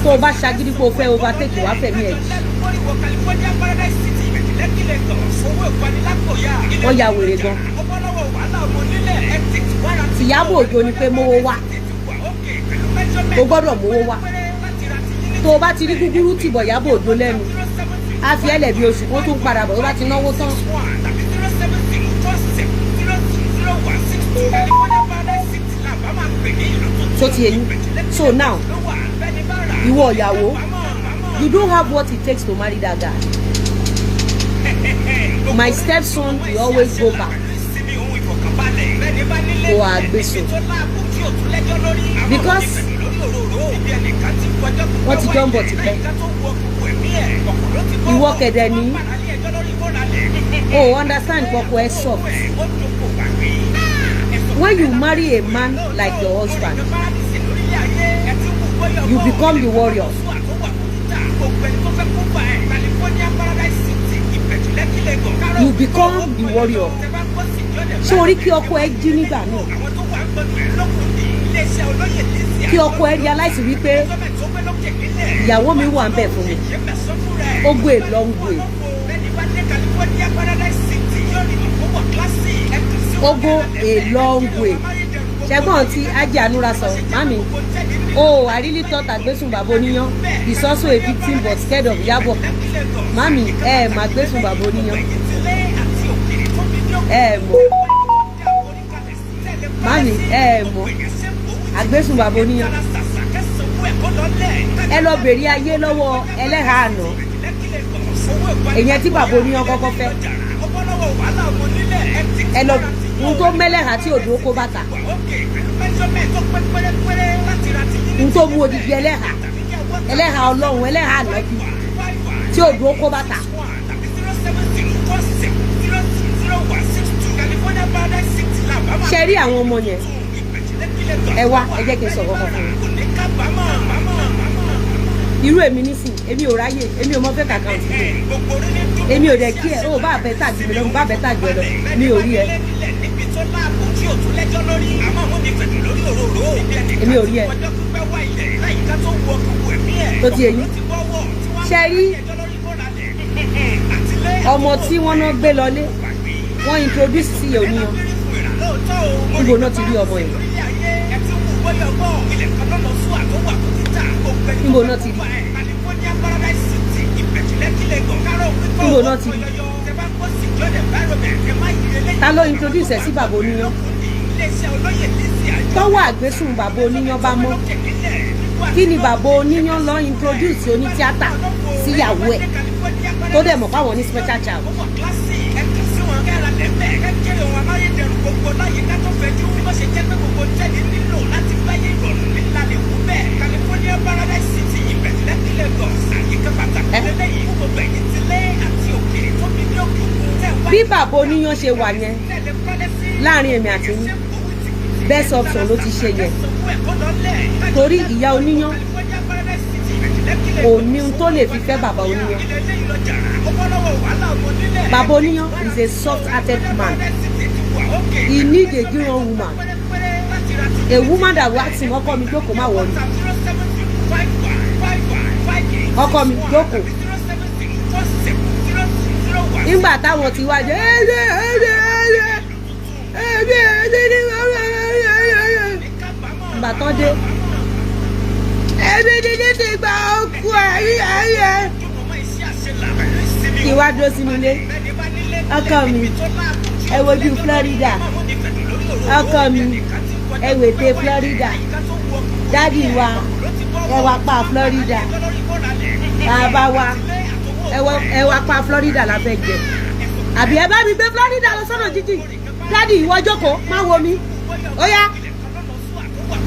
tó o bá ṣagídí pé o fẹ́ overtake, wàá fẹ̀mí ẹ̀ jì. Wọ́n ya wèrè gan. Tìyábọ̀ Òjó ni pé mówó wá, o gbọ́dọ̀ mówó wá. Tó o bá ti rí gúgúrú tìbọ̀ Ìyábọ̀ Òjó lẹ́nu, á fi ẹlẹ̀ bí oṣù kó tún padà bọ̀ tó bá ti náwó tán. Tó ti eyín. So now, ìwọ ìyàwó, you don't have what it takes to marry that guy. My stepson will always go back to Àgbésùn because wọ́n ti jọ ń bọ̀ tipẹ́. Ìwọ kẹ̀dẹ̀ ní o understand kọ́kọ́ ẹ soft. When you marry a man like your husband, you become the warrior. You become the warrior. Ṣé orí kí ọkọ ẹ jí nígbà náà, kí ọkọ ẹ realize wípé ìyàwó mi wà ń bẹ̀ fún mi, ó go a long way, ó go a long way. Ṣẹ́gbọ́n tí Ajé Anúra sọ, mami, oh, I really thought Àgbésùn bàbá oníyán is also a victim but scared of Ìyábọ̀. Mami, ẹ ẹ̀ mà Àgbésùn bàbá oníyán, ẹ ẹ̀ mọ̀. Mami, ẹ ẹ̀ mọ̀ Àgbésùn bàbá oníyán. Ẹ lọ bèrè ayé lọ́wọ́ ẹlẹ́hàá àná, èyàn tí bàbá oníyán kọ́kọ́ fẹ́. Ẹ lọ ohun tó mẹ́lẹ́hàá tí òdò kó bàtà, ohun tó mú odidi ẹlẹ́hàá, ẹlẹ́hàá ọlọ́run, ẹlẹ́hàá ànábì tí òdò kó bàtà. Ṣe rí àwọn ọmọ yẹn? Ẹ wá, ẹ jẹ́ kí n sọ̀rọ̀ kan fún yín. Irú èmi nísìn, èmi ò ráyè, èmi ò mọ fake account mi, èmi ò dẹ̀ kí ẹ ó bá bẹ tàgbé mi lọ, bá bẹ tàgbé lọ, mi ò rí ẹ, èmi ò rí ẹ tó ti eyín. Ṣe rí ọmọ tí wọ́n náà gbé lọlé, wọ́n introduce sí òníyan, níbo náà ti rí ọmọ yẹn? Níbo náà ti rí? Níbo náà ti rí? Ta ló introduce ẹ sí bàbá oníyan? Tọ́wọ́ àgbésùn bàbá oníyán bá mọ́, kí ni bàbá oníyán lọ introduce onítíátà síyàwó ẹ̀ tó dẹ̀ mọ̀ fáwọn ní special child? Bí bàbá oníyán ṣe wà yẹn láàrin èmi àti yín, best option ló ti ṣe yẹn, torí ìyá oníyán kò ní ohun tó lè fi fẹ́ bàbá oníyán. Bàbá oníyán is a soft hearted man. He need a giran woman, a woman that will ask him, "Ọkọ mi, jókòó, má wọlé. Ọkọ mi, jókòó." Nígbà táwọn ti wá jẹ ẹdẹ ẹdẹ ẹdẹ ẹdẹ ẹdẹ ní ìgbà tán dé, ẹbí dídí ti gba ọkọ ẹyí ẹyẹ kí wá dúró sínú ilé. "Ọkọ mi, ẹ wojú Florida. Ọkọ mi, ẹ wètè Florida. Daddy wa, ẹ wá pa Florida. Bàbá wa, ẹ wá pa Florida la fẹ́ jẹ. Àbí ẹ bá mi gbé Florida lọ sọ́nà jíjìn. Daddy, ìwọ jókòó, má wo mi. Ó yá,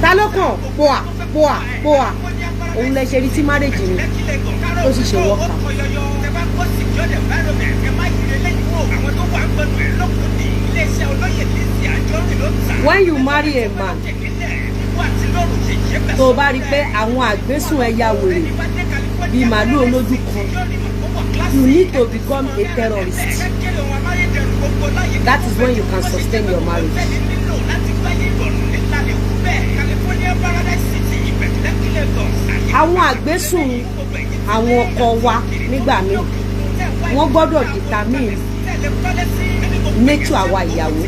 ta ló kàn?" Poà poà poà. Òun lẹ ṣe rí tí marriage mi ó sì ṣe work out. When you marry a man, tó o bá rí i pé àwọn àgbésùn ẹ̀yà wèrè bíi màálù olójú kan, you need to become a terrorist. That is when you can sustain your marriage. Àwọn àgbésùn àwọn ọkọ wa nígbà míì, wọ́n gbọ́dọ̀ determine nature àwa ìyàwó.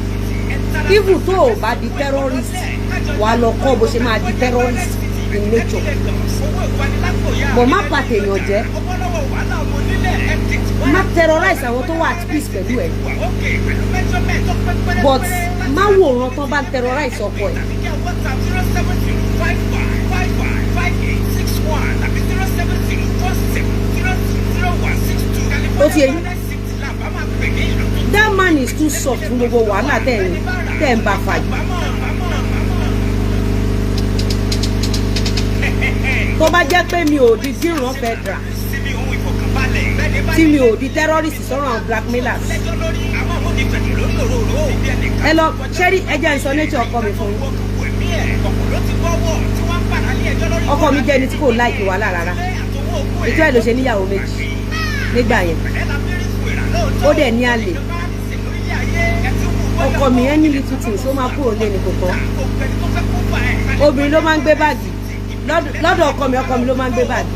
Even tó o bá di terrorist, wàá lọ kọ́ bó ṣe máa di terrorist in nature, but má pa tèèyàn jẹ́, má terrorize àwọn tó wà at peace pẹ̀lú ẹ̀, but má wòran tán bá ń terrorize ọkọ ẹ̀. Ó ti eyín, that man is too soft fún gbogbo wàhálà tẹ̀ ń bá fà yìí. Tó bá jẹ́ pé mi ò di gíràn federal, tí mi ò di terrorist sọ̀rọ̀ àwọn blackmailers, ẹ lọ ṣẹ́rí. Ẹ jẹ́ n sọ nature ọkọ mi fún yín. Ọkọ mi jẹ́ ẹni tí kò like wàhálà rárá. Ìjọ ẹ̀ ló ṣe níyàwó méjì nígbà yẹn. Ó dẹ̀ ní àlè. Ọkọ mi, any little things, ó máa kúrò lé ní kòkó. Obìnrin ló máa ń gbé báàgì lọ́dọ̀ ọkọ mi. Ọkọ mi ló máa ń gbé báàgì.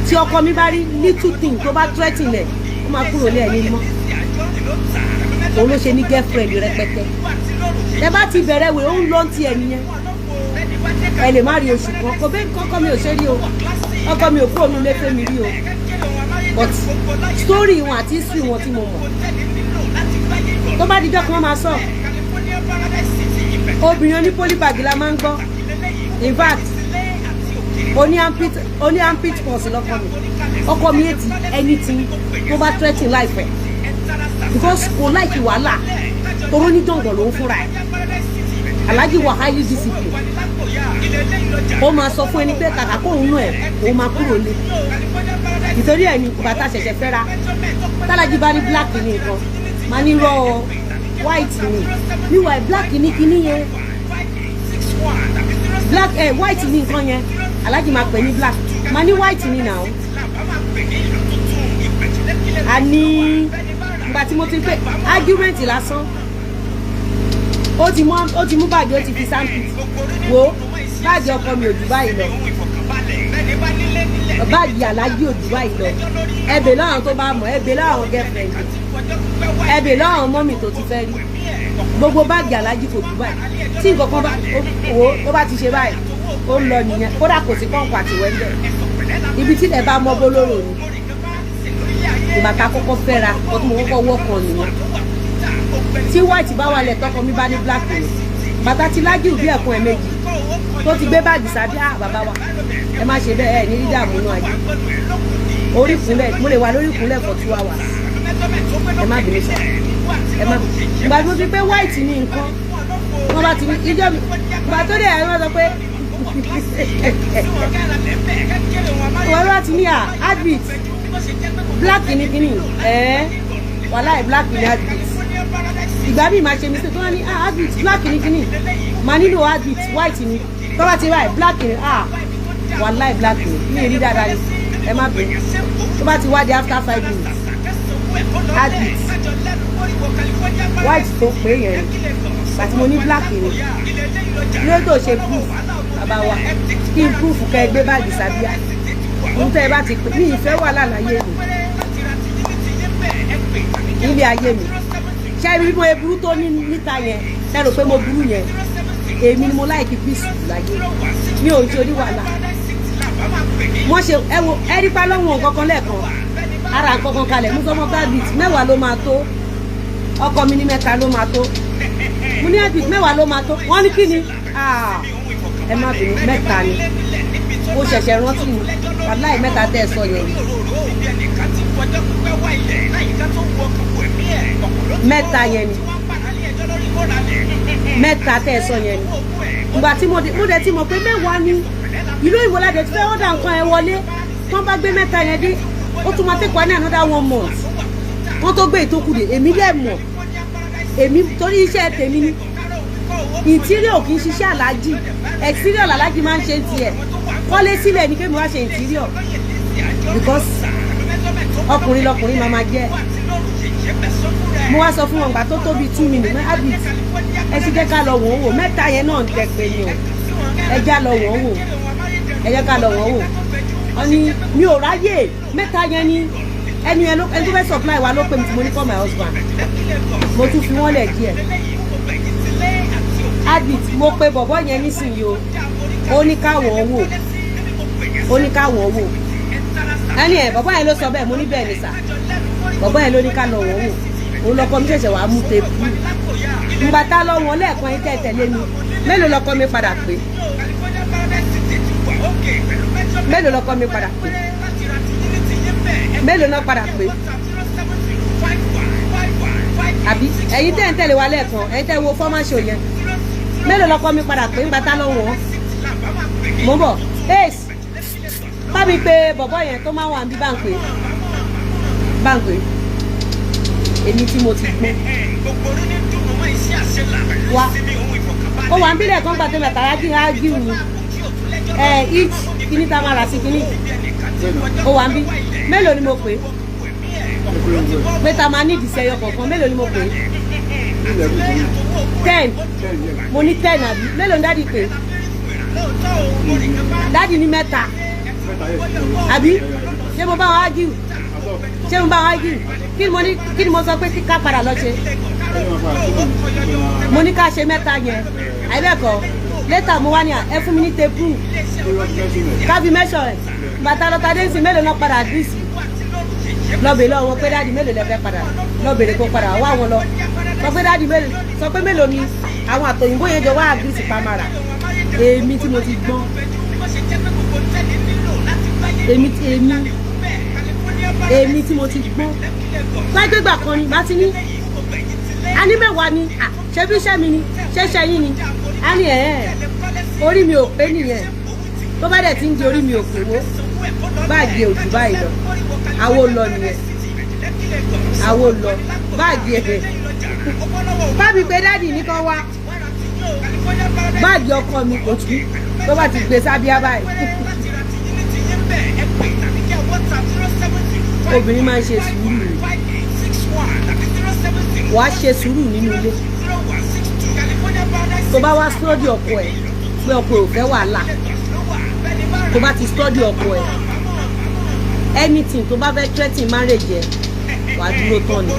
Tí ọkọ mi bá rí little thing tó bá threaten ẹ̀, ó máa kúrò lé ẹ̀ ní mọ́. Òun ló ṣe ní girlfriend rẹpẹtẹ. Ẹ bá ti bẹ̀rẹ̀ wẹ̀, ó ń lọ́n ti ẹ̀ nìyẹn. Ẹ lè má rí oṣù kan kò bẹ́ẹ̀. Kọ́kọ́ mi ò ṣe rí o. Ọkọ mi ò kúrò nílé fẹ́mi rí o, but story wọn àti history wọn tí mo mọ̀, tó bá dijọ́ kan máa sọ, obìnrin oní polybag la máa ń gbọ́. In fact, oní armpit purse lọ́kọ mi. Ọkọ mi hate anything tó bá threaten life ẹ̀, because kò like wàhálà, toró ní jọ̀ǹgọ̀ ló ń fúnra ẹ̀. Alhaji wà highly disciplined. Ó máa sọ fún ẹni pé kàkà kóun nù ẹ̀, òun máa kúrò lé. Nítorí ẹ̀ ní bàtà ṣẹ̀ṣẹ̀ fẹ́ra, tálájí bá ní black ní nǹkan, máa ní rọ white ní. Meanwhile, black ní kinní yẹn, black ẹ white ní nǹkan yẹn. Alájí máa pè ní black, máa ní white ní now. A ní ìgbà tí mo ti pé argument lásán, ó ti mú báàgì, ó ti fi sample wo báàgì ọkọ mi ò jù báyìí lọ, báàgì alájí ò jù báyìí lọ. Ẹbẹ̀ láwọn tó bá mọ̀, ẹbẹ̀ láwọn girlfriend, ẹbẹ̀ láwọn mummy tó ti fẹ́ rí. Gbogbo báàgì alájí kò jù báyìí. Tí nǹkan kan bá wo, tó bá ti ṣe báyìí, ó ń lọ nìyẹn. Kódà kò sí kọ́ǹkù àti wẹ́ńdẹ̀ ibi tí ilẹ̀ bá mọ́ bólóró ni. Ìgbà tá a kọ́kọ́ fẹ́ra, ọdún mo kọ́kọ́ wọ́kàn nìyẹn. Tí white bá wà lẹ̀, tọkọ mi bá ní black ni. Bàtà ti lájú bí ẹ̀kún ẹ̀ méjì tó ti gbé báàgì sábẹ́. À, bàbá wa, ẹ má ṣe bẹ́ẹ̀. Ẹ ní dídààmú náà ayé orí ìkúnlẹ̀, mo lè wà lórí ìkúnlẹ̀ for 2 hours. Ẹ má bínú sá, ẹ má bínú. Ìgbà tí mo fi pé white ní nǹkan wọ́n bá ti ní ìjọ mi, ìgbà tó dé ẹ̀, wọ́n sọ pé wọ́n bá ti ní à heartbeat black ní kíní ẹ̀, wàláì black ní heartbeat. Ìgbà míì máa ṣe mistake tó wọ́n ní, "Ah, heartbeat black ní kíní," máa nílò heartbeat white ní. Tó bá ti báyìí, black ní. Ah, wàláì black ní, mi rí dáadáa ní, ẹ má bínú. Tó bá ti wá di after 5 minutes, heartbeat white tó pé yẹn ni. Àti mo ní black ni ló tó ṣe proof. Bàbá wa, kí n proof kẹ́ ẹ gbé báàgì sábíà ń tẹ́ ẹ bá ti pè ní ìfẹ́ wà lálàyé mi nílé ayé mi. Ṣé ibi bí mo burú tó ní níta yẹn, ṣe rò pé mo burú yẹn? Èmi ni mo like peace láyé mi, ò ń ṣe oníwàhálà. Wọ́n ṣe ẹ wo ẹ rí pa lọ́wọ́ nǹkan kan lẹ́ẹ̀kan, ara nǹkan kan kalẹ̀. Mo sọ fún heartbeat 10 ló máa tó. Ọkọ mi ní 3 ló máa tó. Mo ní heartbeat 10 ló máa tó. Wọ́n ní kí ni? Ẹ má bínú, 3 ni. Mo ṣẹ̀ṣẹ̀ rántí ni. Wàláì 3 tẹ́ ẹ sọ yẹn ni, 3 yẹn ni, 3 tẹ́ ẹ sọ yẹn ni. Ìgbà tí mo dé tí mo pé 10 ni, ìlú ìwọládẹ tí fẹ́ ọ̀dà nǹkan ẹ wọlé. Tí wọ́n bá gbé 3 yẹn dé, ó tún máa tẹ̀kọ́ ní another one month wọ́n tó gbé ìtókù dé. Èmi dẹ̀ mọ̀ èmi, torí iṣẹ́ tèmi ni interior, kì í ṣiṣẹ́ aláàjì. Exterior aláàjì máa ń ṣe tiẹ̀, kọ́lé sílẹ̀ ní kémi wá ṣe interior, because ọkùnrin lọkùnrin máa máa jẹ́. Mo wá sọ fún wọn gbà tó tóbi 2 minutes habit, ẹ ti jẹ́ ká lọ wọ́n wò. 3 yẹn náà ń tẹ pé ni o. Ẹ já lọ wọ́n wò, ẹ jẹ́ ká lọ wọ́n wò. Wọ́n ní mi ò ráyè. 3 yẹn ni ẹni yẹn ẹni tó fẹ́ supply wa ló pè mí tí mo ní call my husband. Mo tún fi wọ́n lẹ̀ díẹ̀. Adit, mo pe bọ̀bọ̀ yẹn nísìnyí o. Ó ní káwọn wò, ó ní káwọn wò. Ẹni ẹ bọ̀bọ̀ yẹn ló sọ bẹ́ẹ̀. Mo ní bẹ́ẹ̀ ni sà, bọ̀bọ̀ yẹn ló ní ká lọ wọ́n wò. Òun lọkọ mi ṣẹ̀ṣẹ̀ wàá mú tape. Ǹgbà tá lọ wọn lẹ́ẹ̀kan yín tẹ́ tẹ̀lé mi, mélòó lọkọ mi padà pé? Mélòó lọkọ mi padà pé? Mélòó náà padà pé? Àbí ẹ̀yin tẹ́ ń tẹ̀lé wa lẹ́ẹ̀kan, ẹ̀yin tẹ́ wo former show yẹn, mélòó lọkọ mi padà pé ńgbà tá lọ wọ́n? Mo ń bọ̀. Ace, bá mi pé bọ̀bọ̀ yẹn tó máa wà níbí. Bá ń pè, bá ń pè. Èmi tí mo ti gbọ́n wa, ó wà ń bílẹ̀ kan gbà tó mẹ́ta ágí ágí ni ẹ each kíní tá a máa rà sí kíní. Ó wà ń bí. Mélòó ni mo pè pé tá a máa ní ìdìsẹ́ ẹyọ kọ̀ọ̀kan? Mélòó ni mo pè? 10. Mo ní 10, àbí mélòó ni daddy pè? Daddy ní 3, àbí? Ṣé mo bá wọn ágíw? Ṣé mo bá wọn ágíw? Kí ni mo ní? Kí ni mo sọ pé ká padà lọ ṣe? Mo ní ká ṣe 3 yẹn, àìbẹ́ẹ̀kọ́? Later mo wá ní à ẹ fún mi ní tape ká fi measure ẹ̀. Bàtà lọ́ta dé sí, mélòó náà padà díìsì? Lọ bèèrè lọ́wọ́ wọn pé daddy, mélòó lẹ fẹ́ padà? Lọ bèèrè kó padà wá wọn lọ. Sọ pé daddy, mélòó? Sọ pé mélòó ni àwọn àtòyìnbó yẹn jọ wá àgírísì pamara. Èmi tí mo ti gbọ́n, èmi tí mo ti gbọ́n lágbègbà kan ni màá ti ní a ní 10 ni. Ṣé bí iṣẹ́ mi ni? Ṣé iṣẹ́ yín ni? A ní ẹ̀ ẹ́ orí mi ò pé nìyẹn. Tó bá dẹ̀ ti ń di orí mi ò pé wó báàgì òjò báyìí lọ, àwo lọ nìyẹn, àwo lọ báàgì ẹ̀. Bá mi pé daddy ní kán wá báàgì ọkọ mi kò tún tó bá ti gbé sábíà báyìí. Obìnrin máa ń ṣe sùúrù ni. Wàá ṣe sùúrù nínú ilé. Tó bá wá study ọkọ ẹ pé ọkọ ẹ ò fẹ́ wàhálà, tó bá ti study ọkọ ẹ, anything tó bá fẹ́ threaten marriage ẹ, wàá dúró tán ni.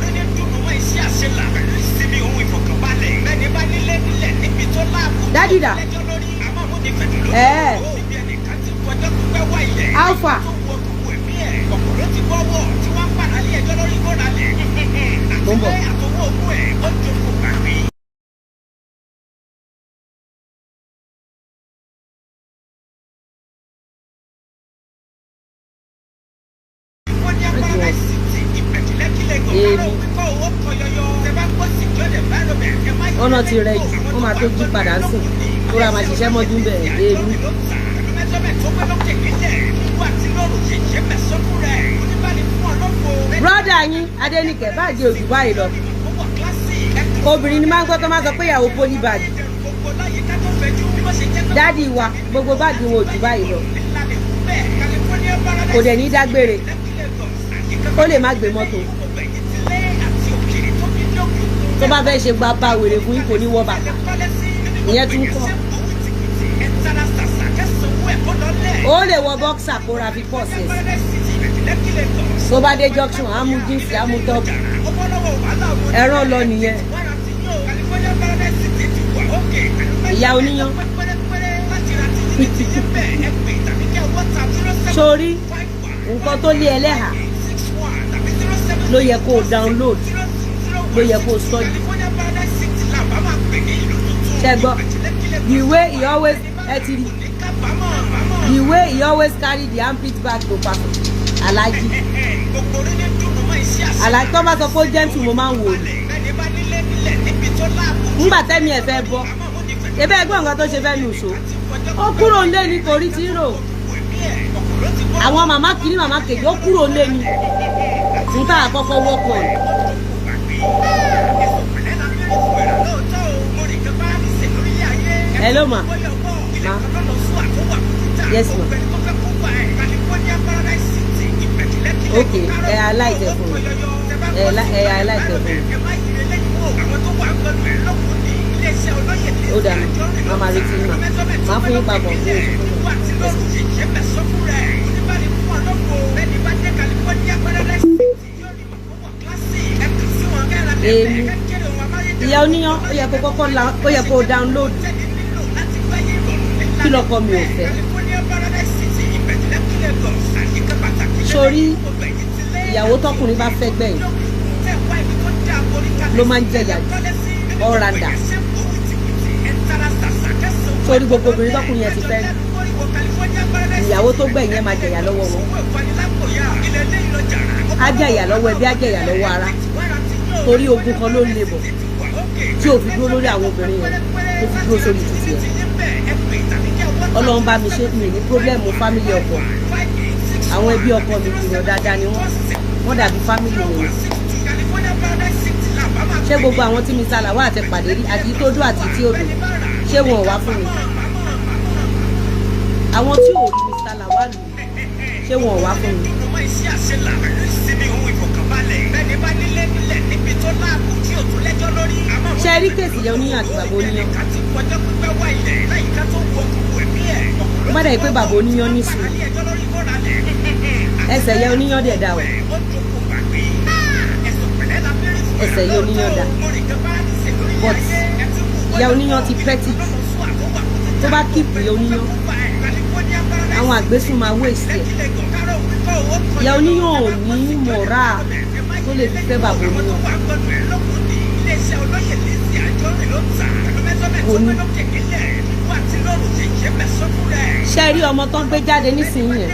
Daddy dà ẹ, alpha mo ń bọ̀. Wọ́n ti rẹ jù, wọ́n máa tó jí padà ń sìn tó ra, máa ṣiṣẹ́ mọ́jú ń bẹ̀rẹ̀ èémí. Brọ́dà yín Adéníkẹ̀, báàgì òjò báyìí lọ. Obìnrin ni máa ń gbọ́ tó máa sọ pé ìyàwó polybag. Daddy wa, gbogbo báàgì wọn ò jù báyìí lọ. Kò dẹ̀ ní dágbére, ó lè má gbé mọ́tò. Tó bá fẹ́ ṣe gba bá wèrè fún yín, kò ní wọ bàtà. Ìyẹn tún kọ́, ó lè wọ boxer kó ra fi pọ̀ sí ẹ̀. Tó bá dé junction, á mú jeans, á mú top, ẹ̀rọ lọ nìyẹn. Ìyá oníyán sórí nǹkan tó lé ẹlẹ́hà ló yẹ kó o download, ló yẹ kó o study. Ṣe gbọ́? The way he always, ẹ ti rí the way he always carry the armpit bag to perform. Alhaji, Alhaji tó bá sọ pé ó gentle, mo máa ń wò ní nígbà tẹ́mi ẹ̀ fẹ́ bọ́. Ebe ẹgbẹ́ nǹkan tó ṣe fẹ́ nu ìṣó, ó kúrò nílé nítorí tí ń rò àwọn màmá kìíní, màmá kejì, ó kúrò nílé ni níta àkọ́kọ́ wọ́kọ̀. Hello, ma. Ma, yes, ma. Ok, ẹ aláìtẹ fún mi, ẹ aláìtẹ fún mi. Ó dà mí, màá máa retí mà, màá fún yín papọ̀ ní oṣù tó ń bọ̀. Èmi ìyá oníyan, ó yẹ kó kọ́kọ́ la, ó yẹ kó download kí lọkọ mi ò fẹ́. Sórí ìyàwó tọkùnrin bá fẹ́ gbẹ̀yìn ló máa ń jẹ̀yà jù, all-rounder. Sórí gbogbo obìnrin tọkùnrin yẹn ti fẹ́, ìyàwó tó gbẹ̀yìn yẹn máa jẹ̀yà lọ́wọ́ wọn. Á jẹ̀yà lọ́wọ́ ẹbí, á jẹ̀yà lọ́wọ́ ara, torí ogun kan ló ń le bọ̀ tí ò fi dúró lórí àwọn obìnrin yẹn, tó fi dúró sórí títì ẹ̀. Ọlọ́run bá mi ṣe, mi ní problem family ọkọ. Àwọn ẹbí ọkọ mi, èèyàn dáadáa ni wọ́n, wọ́n dàbí family mi. Ṣé gbogbo àwọn tí Mr. Lawal àti pàdé rí, àti tó dùn àti tí ò dùn, ṣé wọn ò wá fún mi? Àwọn tí ò rí Mr. Lawal lù, ṣé wọn ò wá fún mi? Ṣe rí case yẹn, oníyàn àti bàbá oníyàn, ó má dà pé bàbá oníyàn ní sùúrù. Ẹsẹ̀ yẹn oníyàn dẹ̀ dà o, ẹsẹ̀ yẹn oníyàn dà, but ìyá oníyàn ti petty jù. Tó bá keep ìyá oníyàn, àwọn àgbésùn máa waste ẹ̀. Ìyá oníyàn ò ní mọ̀ra tó lè fi fẹ́ bàbá oníyàn, kò ní. Ṣe rí ọmọ tó ń gbé jáde nísìnyí yẹn,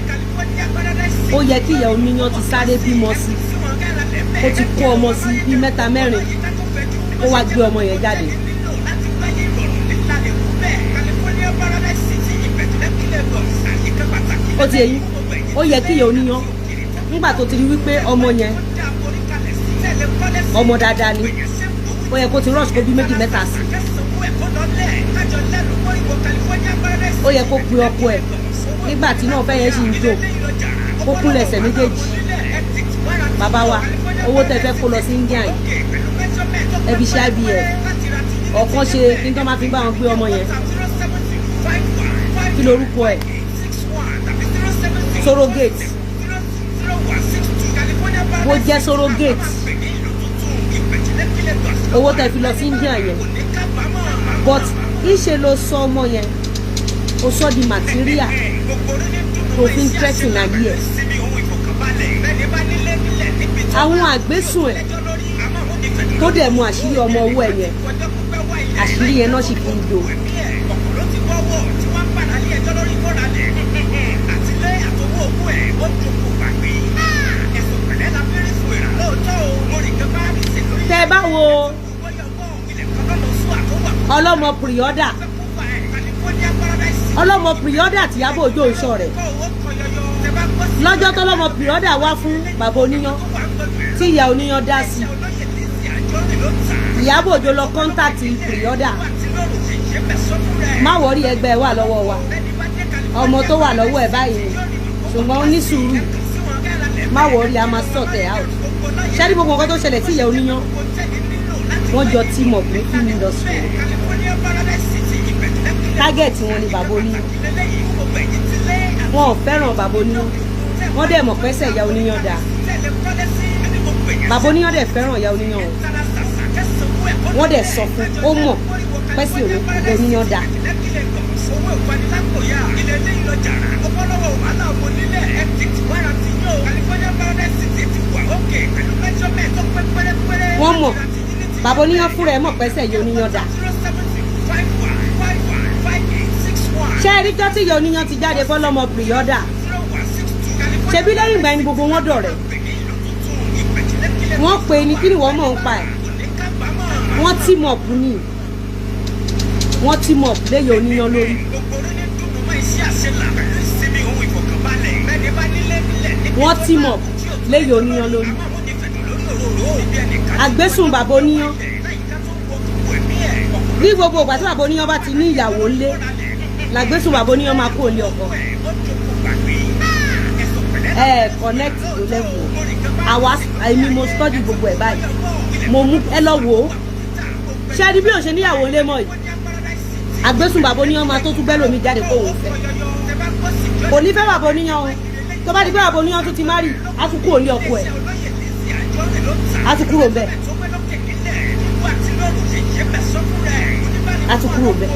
ó yẹ kí ìyá oníyàn ti sáré bímọ sí, ó ti kó ọmọ sí bíi mẹ́ta mẹ́rin, ó wá gbé ọmọ yẹn jáde. Ó ti yẹn, ó yẹ kí ìyá oníyàn, nígbà tó ti rí wípé ọmọ yẹn ọmọ dáadáa ni, ó yẹ kó ti rush kó bí méjì mẹ́ta sí. Ó yẹ kó pe ọkọ ẹ̀ nígbà tí náà fẹ́ yẹn sì ń jò, kó kúnlẹ̀ ẹsẹ̀ méjèèjì. Bàbá wa, owó tẹ́ fẹ́ kó lọ sí India yìí, ẹ fi ṣe IVF ọ̀kan, ṣe kí n tó máa fi bá wọn gbé ọmọ yẹn. Kí lorúkọ ẹ̀? Surrogate. Bó jẹ́ surrogate, owó tẹ́ fi lọ sí India yẹn, but ìṣe ló sọ ọmọ yẹn, ó sọ di material tó fi ń threaten ayé ẹ̀. Àwọn àgbésùn ẹ̀ tó dẹ̀ mú àṣírí ọmọ owó ẹ̀ yẹn, àṣírí yẹn náà sì fi ń do. Tẹ́ bá wo Ọlọ́mọ pre-order, ọlọ́mọ pre-order tí Ìyábọ̀ Òjó ń sọ rẹ̀ lọ́jọ́ tọ́lọ́mọ pre-order wá fún bàbá oníyán tí ìyá oníyán dá sí. Ìyábọ̀ Òjó lọ contact pre-order. Má worry, ẹgbẹ́ wà lọ́wọ́ wa, ọmọ tó wà lọ́wọ́ ẹ̀ báyìí ni, ṣùgbọ́n ó ní sùúrù. Má worry, a máa sort ẹ̀ out. Ṣé ní gbogbo nǹkan tó ṣẹlẹ̀ sí ìyá oníyán, wọ́n jọ team up ní film industry. Target wọn ni bàbá oníyán. Wọn ò fẹ́ràn bàbá oníyán, wọ́n dẹ̀ mọ̀ pẹ́sẹ̀ ìyá oníyán dáa. Bàbá oníyán dẹ̀ fẹ́ràn ìyá oníyán o. Wọ́n dẹ̀ sọ fún ó mọ̀ pẹ́sẹ̀ ìyá oníyán dáa. Wọ́n mọ̀, bàbá oníyán fúnra ẹ̀ mọ̀ pẹ́sẹ̀ ìyá oníyán dáa. Ṣé ẹ rí jọ́ tí ìyá oníyán ti jáde fọlọ́mọ pre-order? Ṣebí lẹ́yìn ìgbà yẹn ni gbogbo wọn dọ̀rẹ́. Wọ́n pè é ní kí ni wọ́n mọ̀ ń pa ẹ̀. Wọ́n team up ní, wọ́n team up léyìn oníyán lórí. Wọ́n team up léyìn oníyán lórí. Àgbésùn bàbá oníyán ní gbogbo ìgbà tí bàbá oníyán bá ti ní ìyàwó ńlé làgbésùn bàbá oníyán máa kó òní ọkọ ẹ connect to level. Àwa èmi mo study gbogbo ẹ báyìí, mo mú ẹ lọ wò ó. Ṣé ẹni bí òun ṣe níyàwó ńlé mọ́ yìí, àgbésùn bàbá oníyán máa tó tún bẹ́ẹ̀ lómi jáde kó òun fẹ́. Kò ní fẹ́ bàbá oníyán o. Tó bá di pé bàbá oníyán tún ti má rí, á tún kúrò ní ọkọ ẹ̀, á tún kúrò bẹ́ẹ̀, á tún kúrò bẹ́ẹ̀.